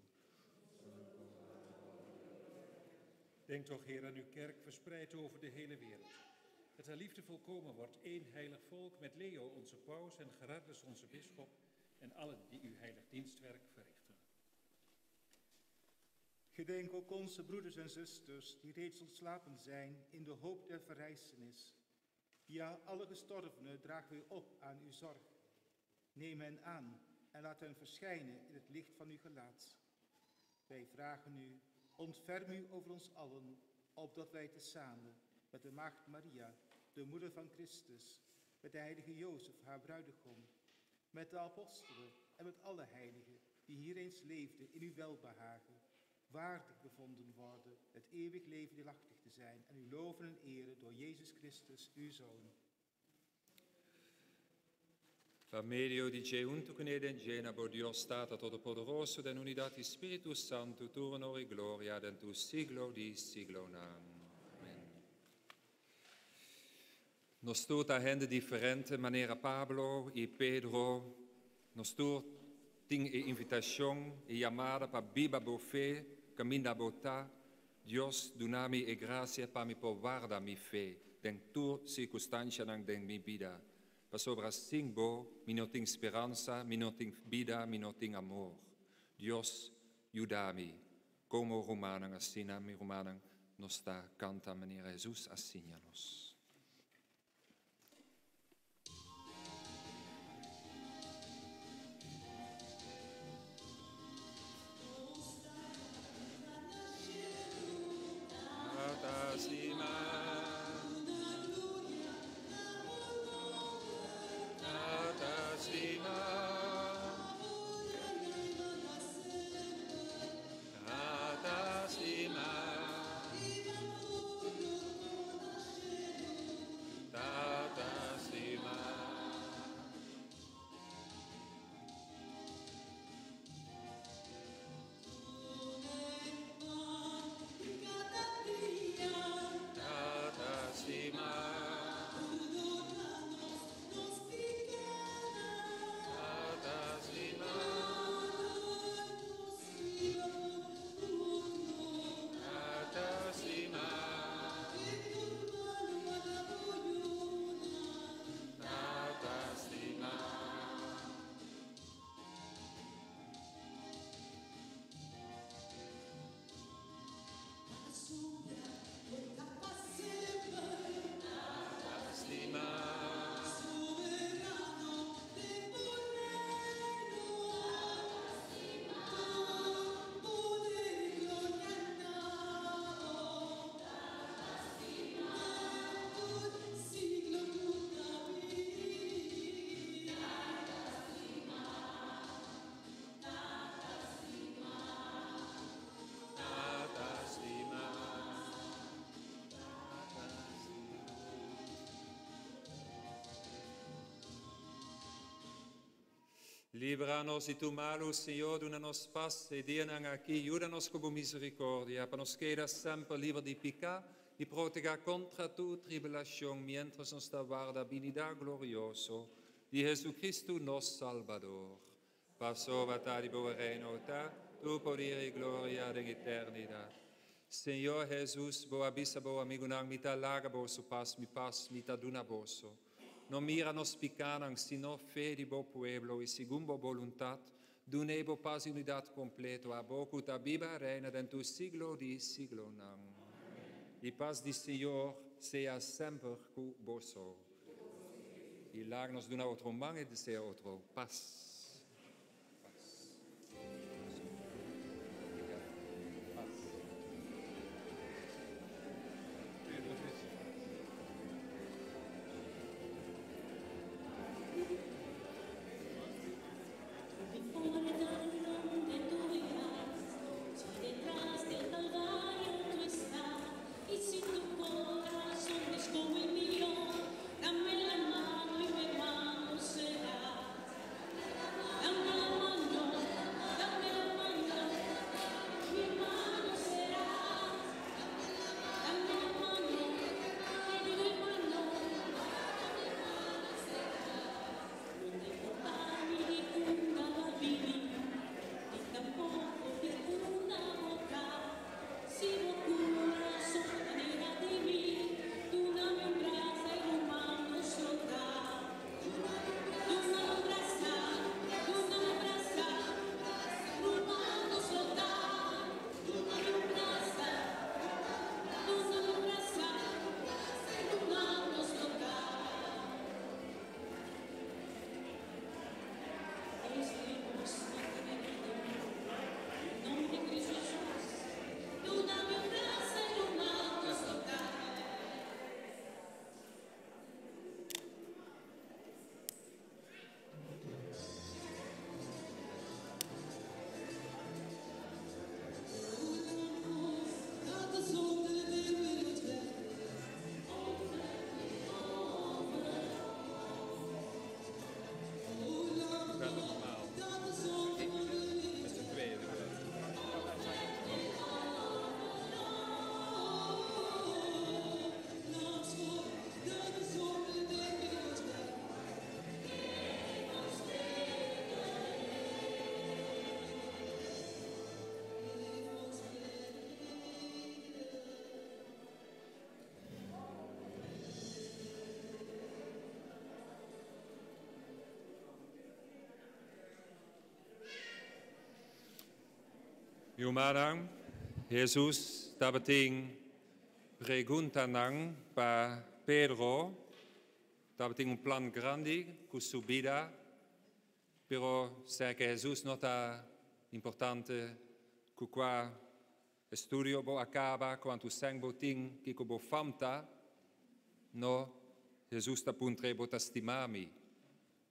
Denk toch, Heer, aan uw kerk verspreid over de hele wereld. Dat haar liefde volkomen wordt, één heilig volk met Leo, onze paus, en Gerardus, onze bisschop, en allen die uw heilig dienstwerk verrichten. Gedenk ook onze broeders en zusters die reeds ontslapen zijn in de hoop der verrijzenis. Ja, alle gestorvenen dragen wij op aan uw zorg. Neem hen aan en laat hen verschijnen in het licht van uw gelaat. Wij vragen u, ontferm u over ons allen, opdat wij tezamen met de Maagd Maria, de moeder van Christus, met de heilige Jozef, haar bruidegom, met de apostelen en met alle heiligen die hier eens leefden in uw welbehagen, waardig bevonden worden het eeuwig leven deelachtig te zijn en u loven en eren door Jezus Christus, uw Zoon. Pa medio di dje huntu kuné den dje na bo Dios Tata Todopoderoso den unidat di Spiritu Santu tur honor i gloria den tur siglo di siglonan. Amen. Nos tur ta hende diferente manera Pablo i Pedro. Nos tur tin e invitashon, e yamada pa biba bo fe kaminda bo ta. Dios duna mi e grasia pa mi por warda mi fe den tur sirkunstanshanan den mi bida. Pasobra sin bo mi no tin speransa, mi no tin bida, mi no tin amor. Dios yuda mi. Komo rumannan asina, mi rumannan, nos ta kanta manera Hesus a siña nos. Libra nos di tur malu, Señor, duna nos pas e dianan aki, yuda nos ku bo misericordia, pa nos keda semper liber di piká i protegá kontra tur tribulashon, miéntras nos ta warda binida glorioso di Jesucristo nos Salbador. Pasobra ta di bo reino ta tur poder i gloria den eternidat. Señor Jesus, bo a bisa bo amigunan, Mi ta laga boso pas, mi pas mi ta duna boso. No mira nos pikánan, sino fe di bo pueblo, i segun bo boluntat, dun'é bo pas i unidat kompleto, abo ku ta biba reina den tur siglo di siglonan. I pas di Señor sea semper ku boso. I laga nos duna otro man i desea otro pas. Rumannan, Hesus tabatin preguntanan pa Pedro, tabatin un plan grandi ku su bida, pero serka Hesus no ta importante ku kua estudio bo a kaba, kuantu sèn bo tin, kiko bo fam ta, no, Hesus ta puntr'é, bo ta stima mi?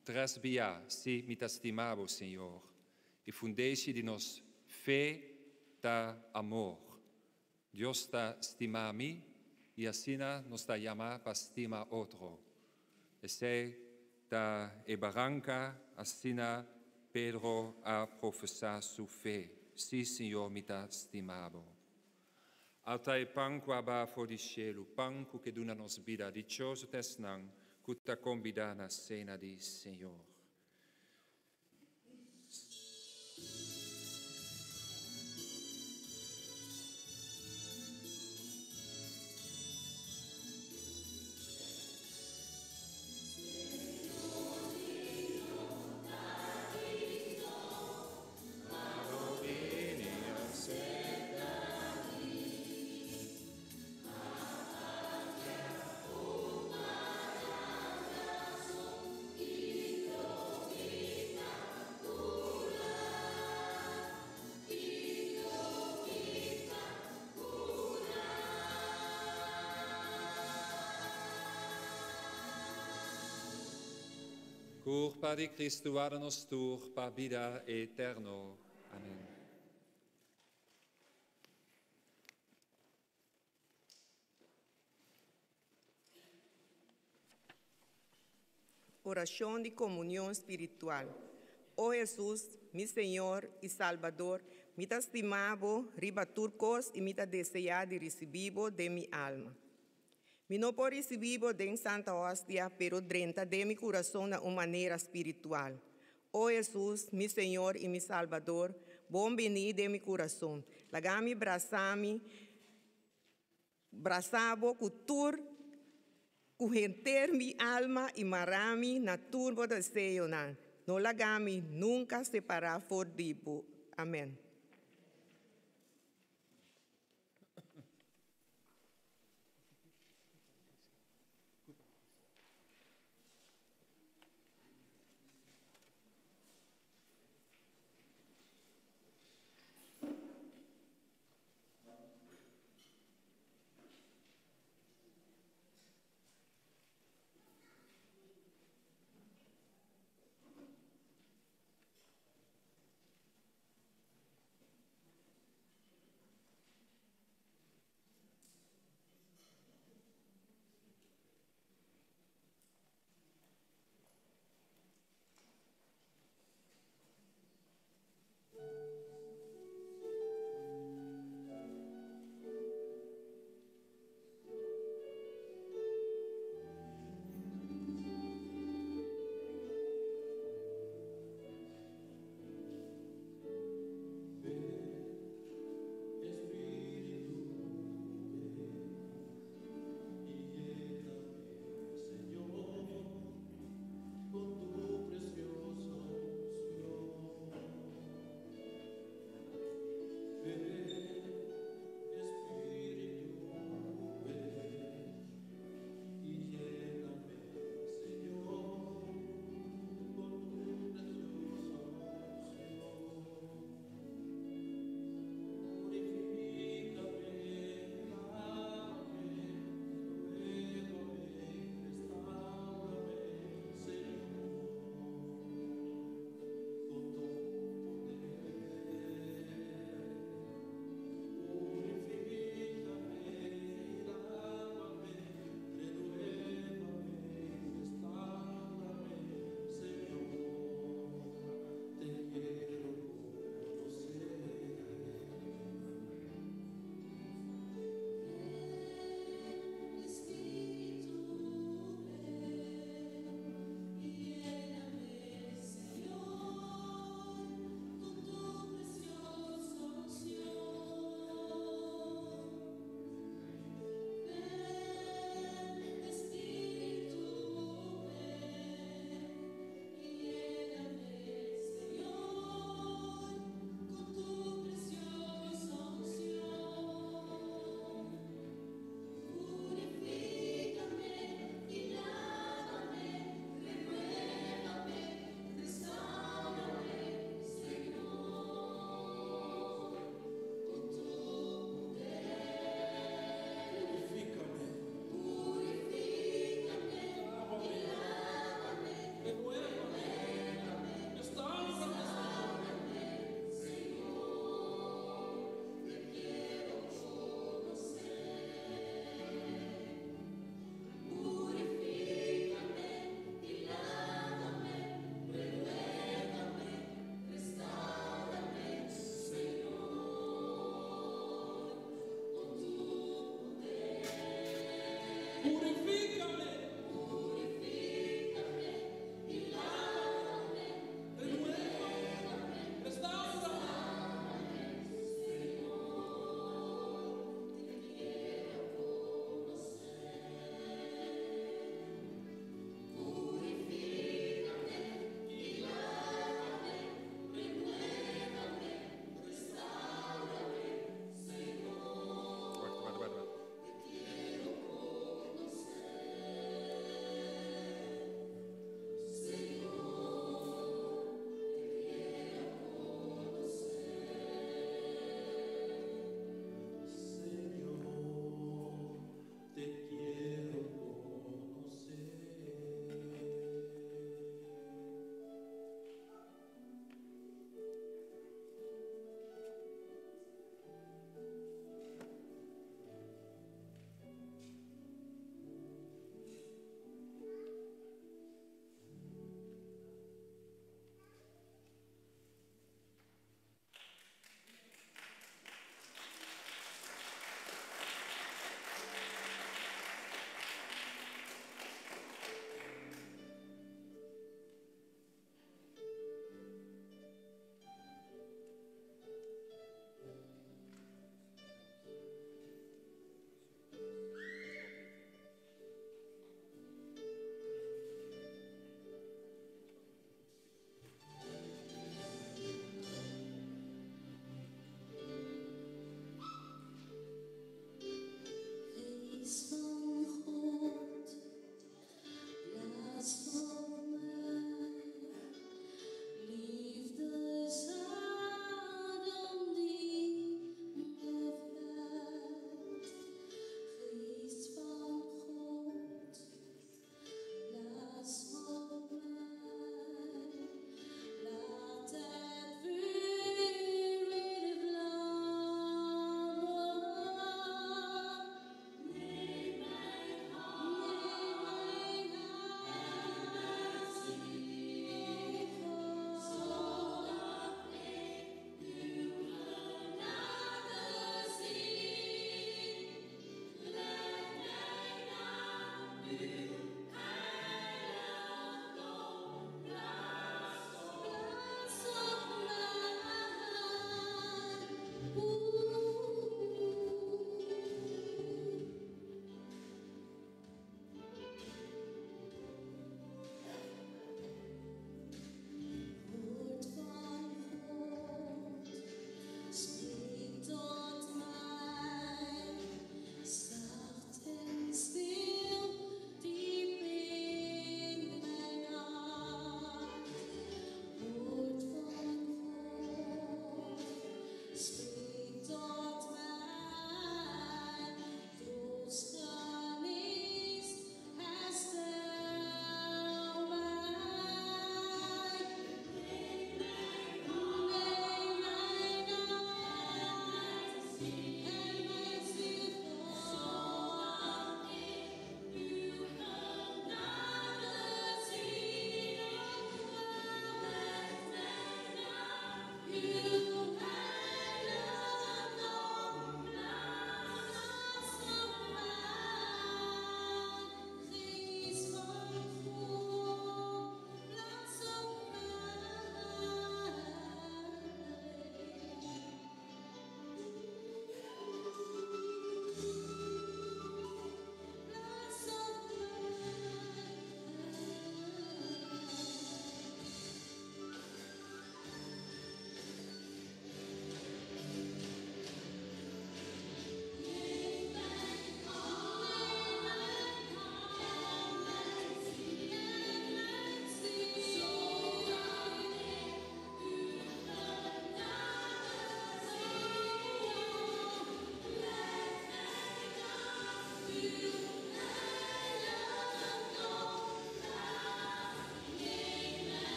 Tres bia, Si, mi ta stima bo, Señor. E fundeshi di nos fe ta amor. Dios ta stima mi i asina nos ta yama pa stima otro. Esei ta e baranka, asina Pedro a profesá su fe, Si, Señor, mi ta stima bo. Alta e pan ku a baha for di shelu, pan ku ke duna nos bida. Dichoso ta esnan ku ta kombidá na sena di Señor. Kurpa di Kristu warda nos tur pa bida eterno. Amen. Orashon di komunion spiritual. O Hesus, mi Señor i Salbador, mi ta stima Bo riba tur kos i mi ta deseá di risibí Bo den mi alma. Mi no por risibí Bo den Santa Hostia, pero drenta den mi kurason na un manera spiritual. O Hesus, mi Señor i mi Salbador, bon bini den mi kurason. Laga mi brasa mi, brasa Bo ku tur, ku henter mi alma i mara mi na tur Bo deseonan. No laga mi nunka separá for di Bo. Amen.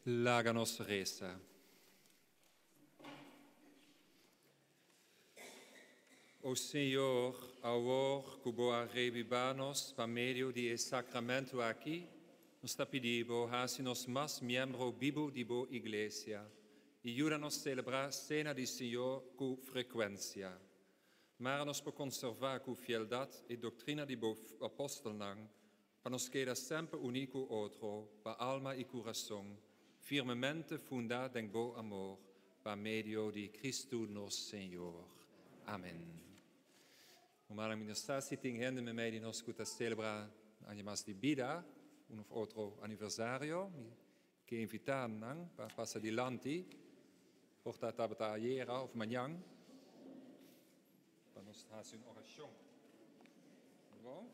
Laga nos resa. O Señor, awor ku bo a rebibá nos pa medio di e sakramento aki, nos ta pidi bo hasi nos mas miembro bibu di bo Iglesia i yuda nos selebrá Sena di Señor ku frekuensia. Mara nos por konservá ku fieldat e doktrina di bo apòstelnan, pa nos keda semper uní ku otro pa alma i kurason, firmemente fundá den bo amor, pa medio di Kristu nos Señor. Amèn. Rumannan, mi no sa si tin hende meimei di nos ku ta selebrá aña mas di bida, un òf otro aniversario. Mi ke invitá nan pa pasa dilanti, por ta tabata ayera òf mañan, pa nos hasi un orashon. Bon.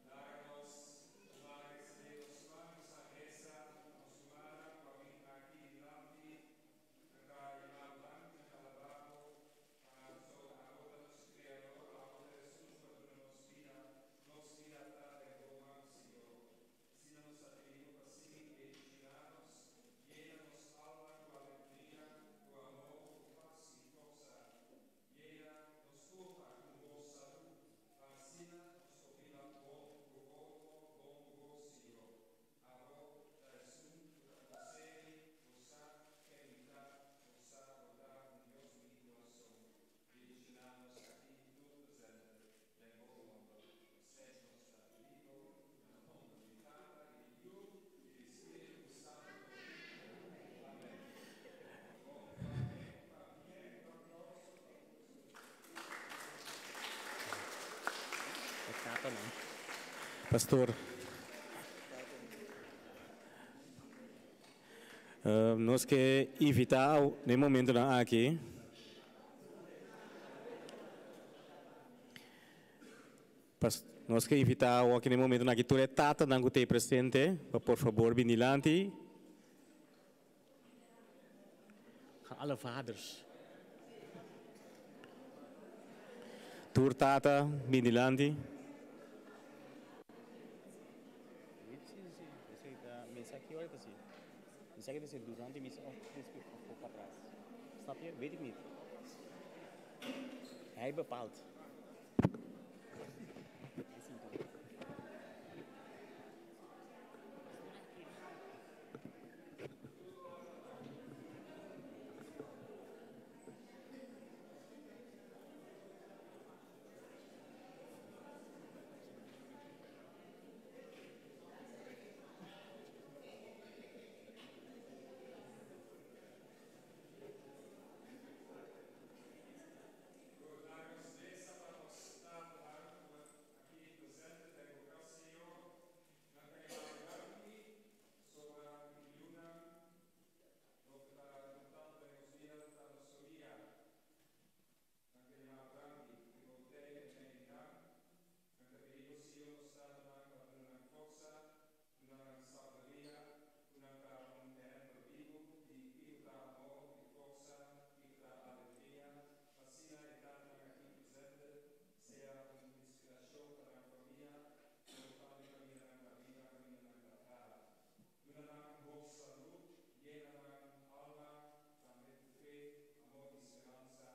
Laga nos tuma esei nos man, nos a resa pa nos rumannan ku a bin aki dilanti, nan ta yama bo danki, nan ta alabá bo, pasobra abo ta nos Kreador, abo ta esun ku a duna nos bida, nos bida ta den bo man, Señor. Asina nos ta pidi bo pa sigui bendishoná nos, yena nos alma ku alegria, ku amor, ku pas i forsa. Yena nos kurpa ku un bon salú, pa asina nos por biba bon ku otro, bon ku bo, Señor. Abo ta esun ku ta konosé mi, bo sa ken mi ta, bo sa bo ta un Dios di mi kurason. Bendishoná nos aki tur presente den bo nòmber. Esei nos ta pidi bo na nòmber di Tata i di Yu i di Spiritu Santu. Amèn. Pastor. Nos ke invitá den momentonan aki. Nos ke invitá awor den momentonan aki tur e tatanan ku ta ei presente pa por fabor bin dilanti. Alle vaders. Tur tata bin dilanti. Hij bepaalt. Sobra mi yunan, loke ta importante den nos bida ta nos famia. Nan ta yama bo danki ku bo tei meimei di nan. Nan ta pidi bo Señor nos tatanan pa duna nan forsa, duna nan sabiduria, ku nan ta un ehempel bibu di kiko ta amor i forsa, kiko ta alegria, pa asina e tatanan aki presente sea un inspirashon pa nan famia, pero tambe kaminda nan ta biba, kaminda nan ta traha. Duna nan un bon salú, yena nan alma tambe ku fe, amor i speransa.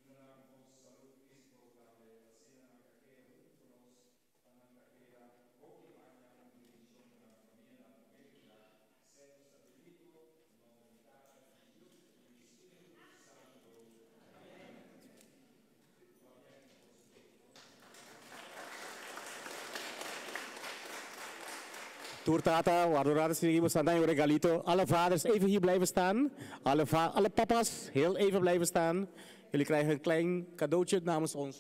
Duna nan un bon salú físiko tambe, pa asina nan ta keda huntu ku nos, pa nan ta keda hopi aña un bendishon pa nan famianan promé ku nan. Esei nos ta pidi bo, na nòmber di Tata, di Yu i di Spiritu Santu. Amèn. Tur tata, warda rato sigui bo staan un regalito. Alle vaders even hier blijven staan. Alle, alle papa's heel even blijven staan. Jullie krijgen een klein cadeautje namens ons.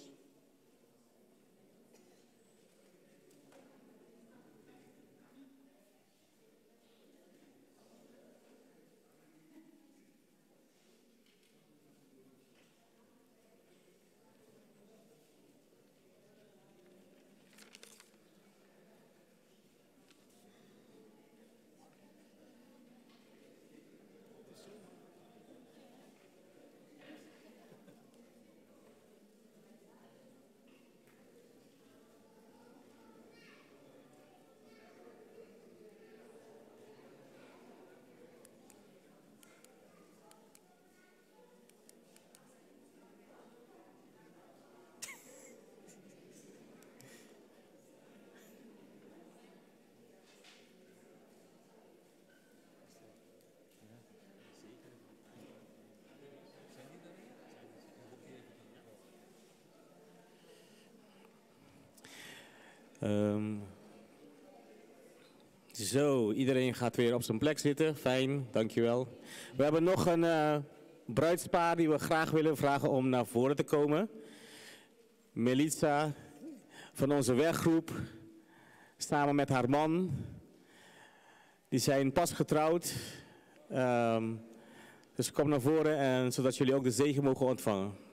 Zo, iedereen gaat weer op zijn plek zitten. Fijn, dankjewel. We hebben nog een bruidspaar die we graag willen vragen om naar voren te komen. Melissa van onze werkgroep, samen met haar man. Die zijn pas getrouwd. Dus kom naar voren en zodat jullie ook de zegen mogen ontvangen.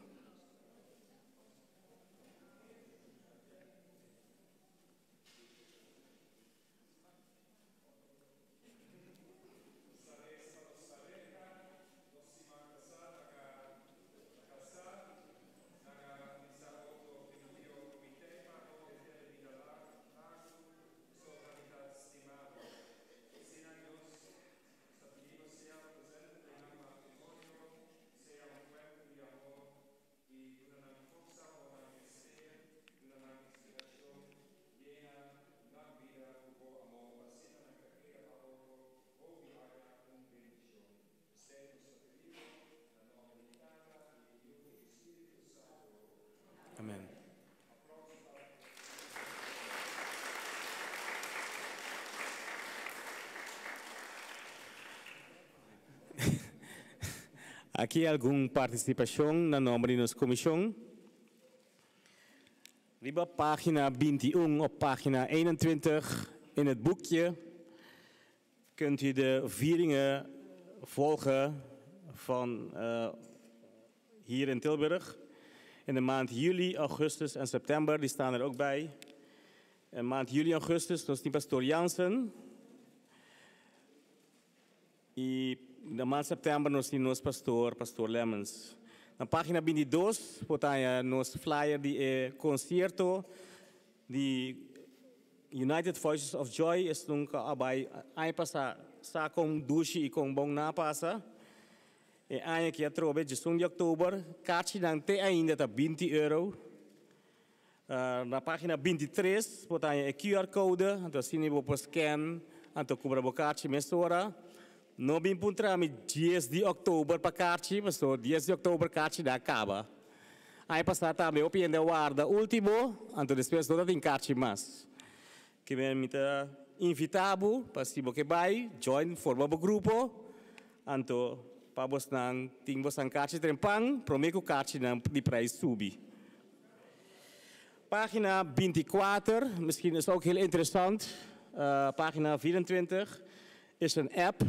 Amen. Aki algun partisipashon na nòmber di nos komishon. Riba página 21 op página 21 in het boekje kunt u de vieringen volgen van hier in Tilburg. In de maand juli, augustus en september, die staan er ook bij. In maand juli, augustus, nos tin pastoor Jansen. I na maand september nos tin nos pastoor, pastoor Lemmens. Na página 22 por ta nos flyer di e konsierto di United Voices of Joy es nunca a bai aña pasa sa kon dushi i kon bon nan a pasa. E aña aki atrobe 11 di oktober kachinan te ainda ta 20 euro. Na página 23 por ta e QR code anto asina bo por scan anto kubra bo kachi mesora. No bin puntra mi 10 di oktober pa kachi pasobra 10 di oktober kachi nan a kaba. Aña pasá tambe hopi hende a warda último, anto despues no ta tin karchi mas. Kimen mi ta invitá bo pa si bo ke bai, join, forma bo grupo, anto pa bosnan tin bosnan karchi trempan promé ku karchinan di prijs subi. Página 24, misschien is ook heel interessant, página 24 is een app.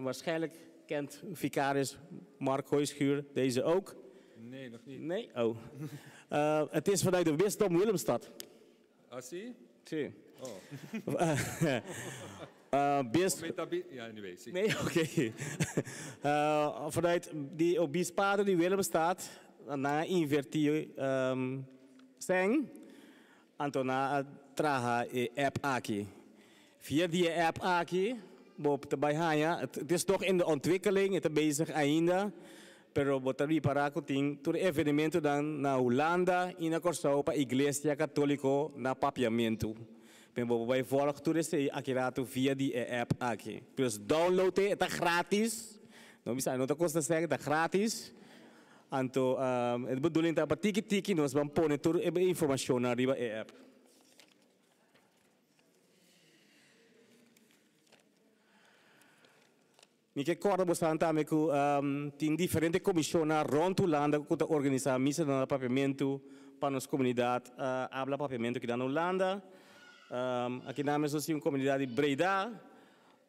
Waarschijnlijk kent vicaris Mark Hooyschuur deze ook. Nee, nog niet. Nee? Oh. Het is vanuit de Bisdom Willemstad. Ah, si? Si. Oh. Bis Ja, anyway, si. Nee, oké. Okay. Vanuit die obispado di Willemstad, nan a invertí sèn, anto nan a traha e app aki. Via di e app aki bo ta bai haña, het is nog in de ontwikkeling, e ta bezig ainda, pero bo ta ripará ku tin tur e evenementonan na Hulanda i na Kòrsou pa Iglesia Katóliko na Papiamentu. Pero bo por bai vòlg tur esei aki ratu via di e app aki. Dus download e, e ta gratis, no bisa no ta kosta sèn, e ta gratis. Anto e bedoeling ta pa tiki tiki nos ban pone tur e informashonnan riba e app. Mi ke kòrda bosan tambe ku tin diferente komishonnan rònt Hulanda ku ta organisá misanan na papiamentu pa nos komunidat abla papiamentu kinan na Hulanda. Akinan mes nos tin un komunidat di Breda.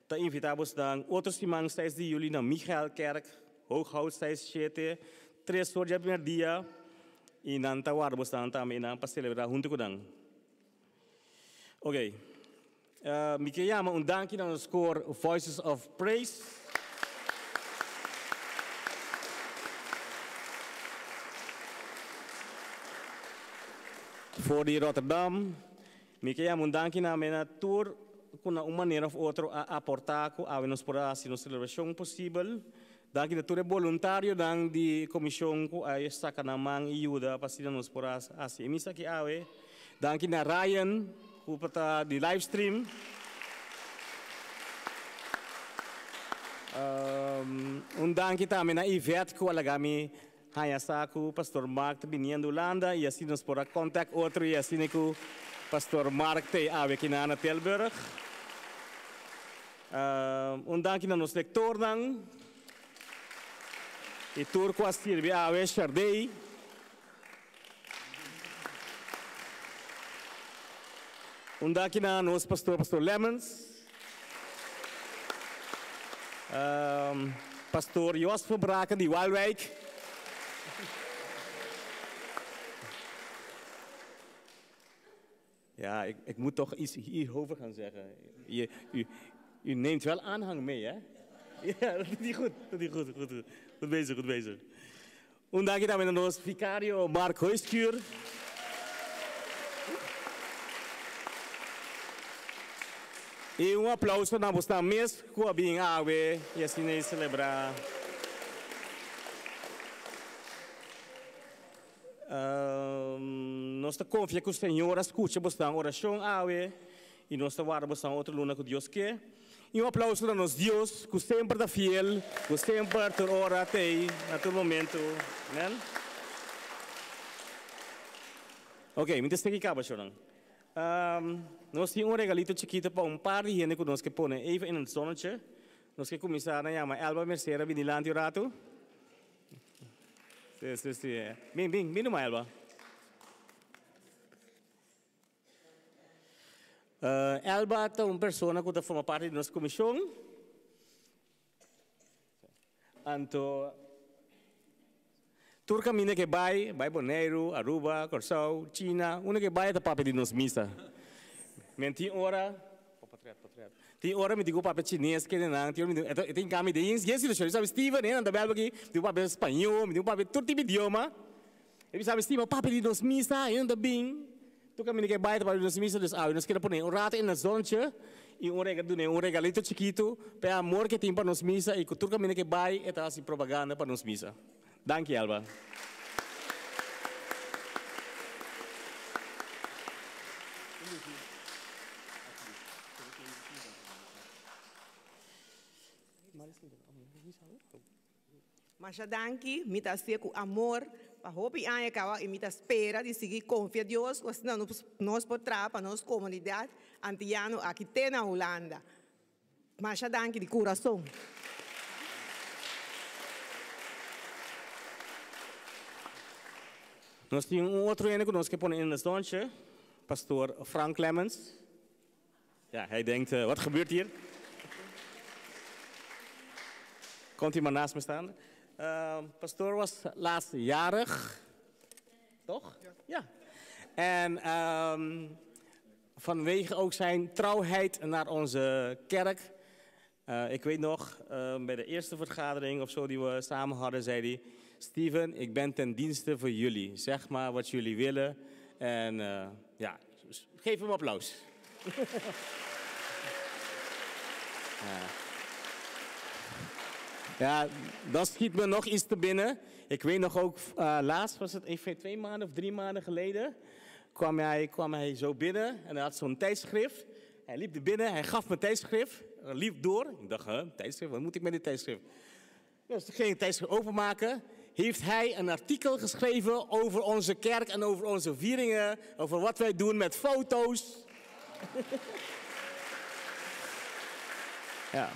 Ta invitá bosnan otro siman seis di yuli na Michaelkerk, Hooghout seis shete, tres or dje mèrdia i nan ta warda bosnan tambe einan pa selebrá huntu ku nan. Ok. Mi ke yama un danki na nos koor Voices of Praise. For di Rotterdam. Mi ke yama un danki na mena tur ku na un manera of otro a aporta ku awe nos por a hasi nos selebrashon posibel. Danki na tur e boluntarionan di komishon ku a saka nan man i yuda pa asina nos por a hasi e misa aki awe. Danki na Ryan ku por ta di live stream. Un danki tambe na Yvette ku a laga mi haña sa ku Pastor Mark ta biniendo Hulanda i asina nos por a contact otro i asina ku. Pastor Mark t'ei awe aki na Tilburg. Un danki na nos lectornan y tur cu a sirbi awe Shardey. Un danki na nos pastor, Pastor Lemmens. Pastor Jos Verbraken di Waalwijk. Ja, ik, ik moet toch iets hierover gaan zeggen. Je, u, u neemt wel aanhang mee, hè? Ja, dat doet hij goed. Dat doet hij goed, goed, goed. Goed bezig, goed bezig. Un danki tambe na nos vicario Mark Huiskuur. I un aplauso na bosnan mes ku a bin awe i asina e selebrá. Nos ta konfia ku Señor a skucha bosnan orashon awe i nos ta warda bosnan otro luna ku Dios ke. I un aplauso na nos Dios ku semper ta fiel, ku semper tur ora t'ei na tur momento. Amen. Ok, mi ta steki kaba shornan. Nos tin un regalito chikito pa un par di hende ku nos ke pone even in het zonnetje. Nos ke kuminsá na yama Elba Mercera bini lanti un ratu. Sí, sí, sí. Bin, bin, bin numa Elba. Elba ta un persona ku ta forma parti di nos komishon. Anto tur kaminda ke bai, bai Boneiru, Aruba, Kòrsou, China, unda ke bai e ta papia di nos misa. Men tin ora, tin ora mi tin ku papia chines kende nan, tin ora mi tin, e tin kambio den e situashon. Sabi Steven, e nan ta bèl aki, mi tin ku papia spañó, mi tin ku papia tur tipo idioma. E bisa mi, Stima, papia di nos misa ainda ta bin. Tur kaminda ke bai ta papia di nos misa, dus awe nos keda pone un rato in nos zòntje i un rega dun'é un regalito chikitu pa e amor ke tin pa nos misa i ku tur kaminda ke bai e ta hasi propaganda pa nos misa. Danki, Elba. Masha danki, mi ta hacié cu amor pa hopi aña caba y mi ta spera di sigui confia Dios cu asina nos por traha pa nos comunidad Antillano aki te na Hulanda. Masha danki di curason. Nos tin un otro hende cu nos ke pone in het zonnetje, Pastor Frank Clemens. Ja, hij denkt, wat gebeurt hier? Komt u maar naast me staan. Pastoor was laatst jarig, toch? Ja. Ja. En vanwege ook zijn trouwheid naar onze kerk. Ik weet nog, bij de eerste vergadering of zo die we samen hadden, zei hij: Steven, ik ben ten dienste voor jullie. Zeg maar wat jullie willen. En ja, geef hem applaus. Ja, dat schiet me nog iets te binnen. Ik weet nog ook, laatst was het even 2 maanden of 3 maanden geleden, kwam hij zo binnen en hij had zo'n tijdschrift. Hij liep er binnen, hij gaf me tijdschrift, hij liep door. Ik dacht, huh, tijdschrift, wat moet ik met dit tijdschrift? Dus toen ging ik het tijdschrift openmaken. Heeft hij een artikel geschreven over onze kerk en over onze vieringen, over wat wij doen met foto's. Ja.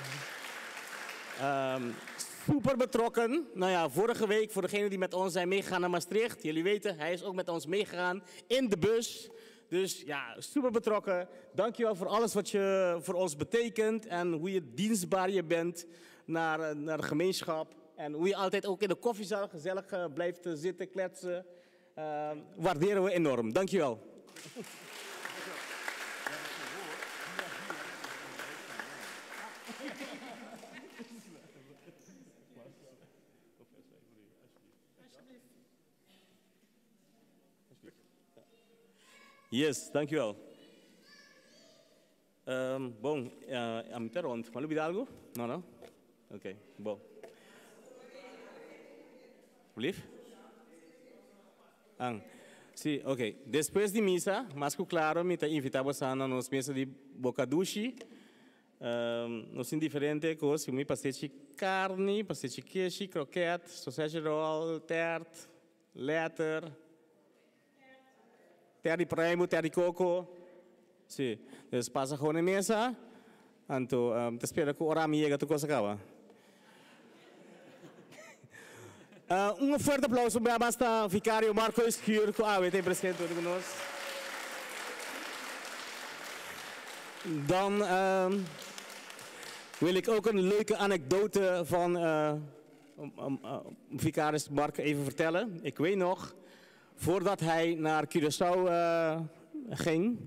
Super betrokken. Vorige week, voor degenen die met ons zijn meegegaan naar Maastricht. Jullie weten, hij is ook met ons meegegaan in de bus. Dus super betrokken. Dankjewel voor alles wat je voor ons betekent en hoe je dienstbaar je bent naar de gemeenschap. En hoe je altijd ook in de koffiezaal gezellig blijft zitten, kletsen. Waarderen we enorm. Dankjewel. Yes, dankjewel. Bon, a mi ta rond. Ma lubida algo? No, no? Oké, bon. Lief? Ang. Si, oké. Despues di misa, mas ku klaro mi ta invita boso na nos mesa di bokadushi. Nos tin diferente kos, mi pastechi karni, pastechi keshi, kroket, sausage roll, tert, letter, ter di pruimu, ter di koko. Si, dus pasa gewoon e mesa, anto ta spera ku ora mi yega tur kos a kaba. Un fuerte aplauso un bes mas ta Vicario Marco Escuur ku awe ta e presente huntu ku nos. Dan wil ik ook een leuke anekdote van vicaris Marco even vertellen. Ik weet nog, voordat hij naar Curaçao ging,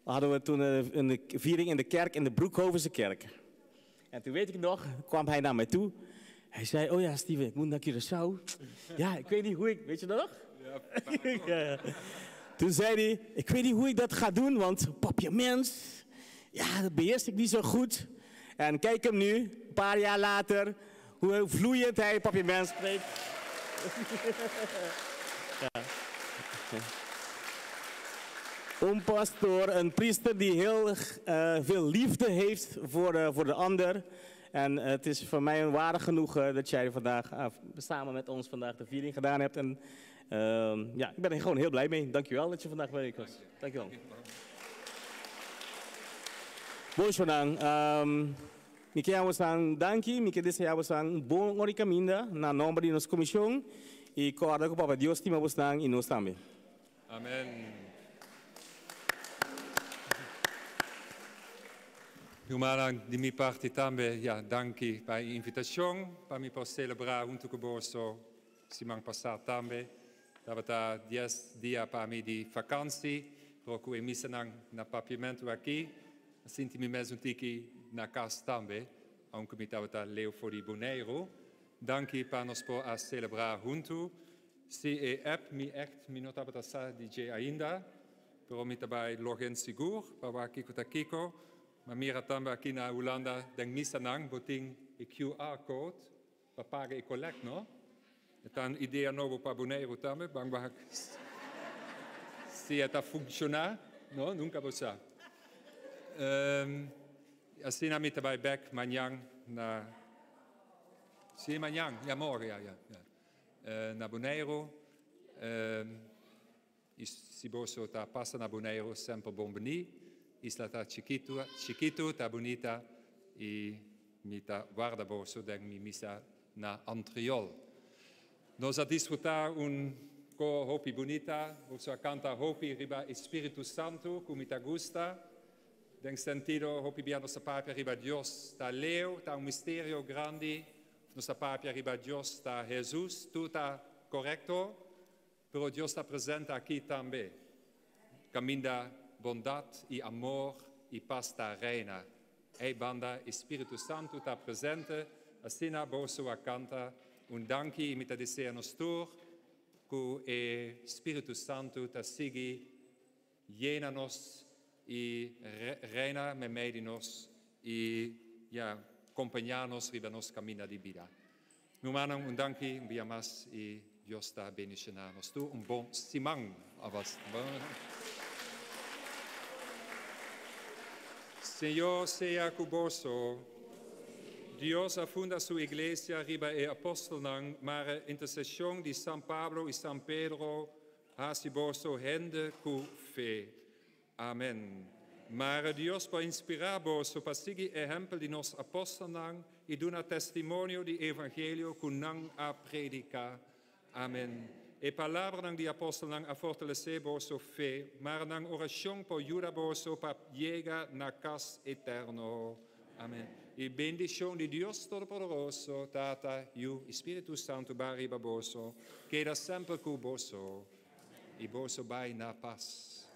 hadden we toen een viering in de kerk, in de Broekhovense kerk. En toen weet ik nog, kwam hij naar mij toe. Hij zei, oh ja, Steven, ik moet naar Curaçao. Ja, ik weet niet hoe ik, weet je dat nog? Ja, ja. Toen zei hij, ik weet niet hoe ik dat ga doen, want papiaments, ja, dat beheers ik niet zo goed. En kijk hem nu, een paar jaar later, hoe vloeiend hij papiaments spreekt. Ja. Een pastoor, een priester die heel veel liefde heeft voor de ander. En het is voor mij een ware genoegen dat jij vandaag samen met ons vandaag de viering gedaan hebt. En ja, ik ben er gewoon heel blij mee. Dankjewel dat je vandaag bij was. Dankjewel. Bonjour. Mi ke danki, mi ke deseá bon ora kaminda na nòmber di nos komishon i kòrda ku Papa Dios stima boso i nos tambe. Amen. Rumannan, di mi parti tambe, ja, danki pa e invitashon pa mi por selebrá huntu ku boso siman pasá tambe. Tabata 10 dia pa mi di vakantie, pero ku e misanan na papiamentu aki, sinti mi mes un tiki na kas tambe, aunke mi tabata leu for di Boneiru. Danki pa nos por a selebrá huntu. Si e app mi echt mi no tabata sa di dje ainda, pero mi ta bai login sigur pa wak kiko ta kiko. Ma mira tambe aki na Hulanda den misanan bo tin e QR code pa paga e collect, no? Ta un idea nobo pa Boneiru tambe, ban wak si e ta funshoná, no? Nunka bo sa. Asina mi ta bai bèk mañan na. Si, mañan, ja, morgen, ja. Na Boneiru. I si boso ta pasa na Boneiru, semper bon bini. Isla ta chikitu, chikitu, ta bunita i mi ta warda boso den mi misa na Antriol. Nos a disfrutá un koro hopi bunita, boso a kanta hopi riba e Spiritu Santu, ku mi ta gusta. Den sentido, hopi bia nos a papia riba Dios ta leu, ta un misterio grandi, nos a papia riba Dios ta Hesus, tur ta korekto, pero Dios ta presente aki tambe. Kaminda bondat i amor i pas ta reina. Ei banda e Spiritu Santu ta presente, asina boso a kanta un danki i mi ta deseá nos tur ku e Spiritu Santu ta sigui yena nos i reina meimei di nos i ja, kompañá nos riba nos kaminda di bida. Rumannan, un danki un bia mas i Dios ta bendishoná nos tur. Un bon siman alvast. Señor sea ku boso. Dios a funda su iglesia riba e apòstelnan, mare interseshon di San Pablo i San Pedro hasi boso hende ku fe. Amen. Mare Dios por inspirá boso pa sigui ehèmpel di nos apòstelnan i duna testimonio di evangelio ku nan a prediká. Amen. E palabranan di apòstelnan a fortalesé boso fe, mare nan orashon por yuda boso pa yega na kas eterno. Amen. I bendishon di Dios Todopoderoso, Tata, Yu i Spiritu Santu bai riba boso, keda semper ku boso, i boso bai na pas.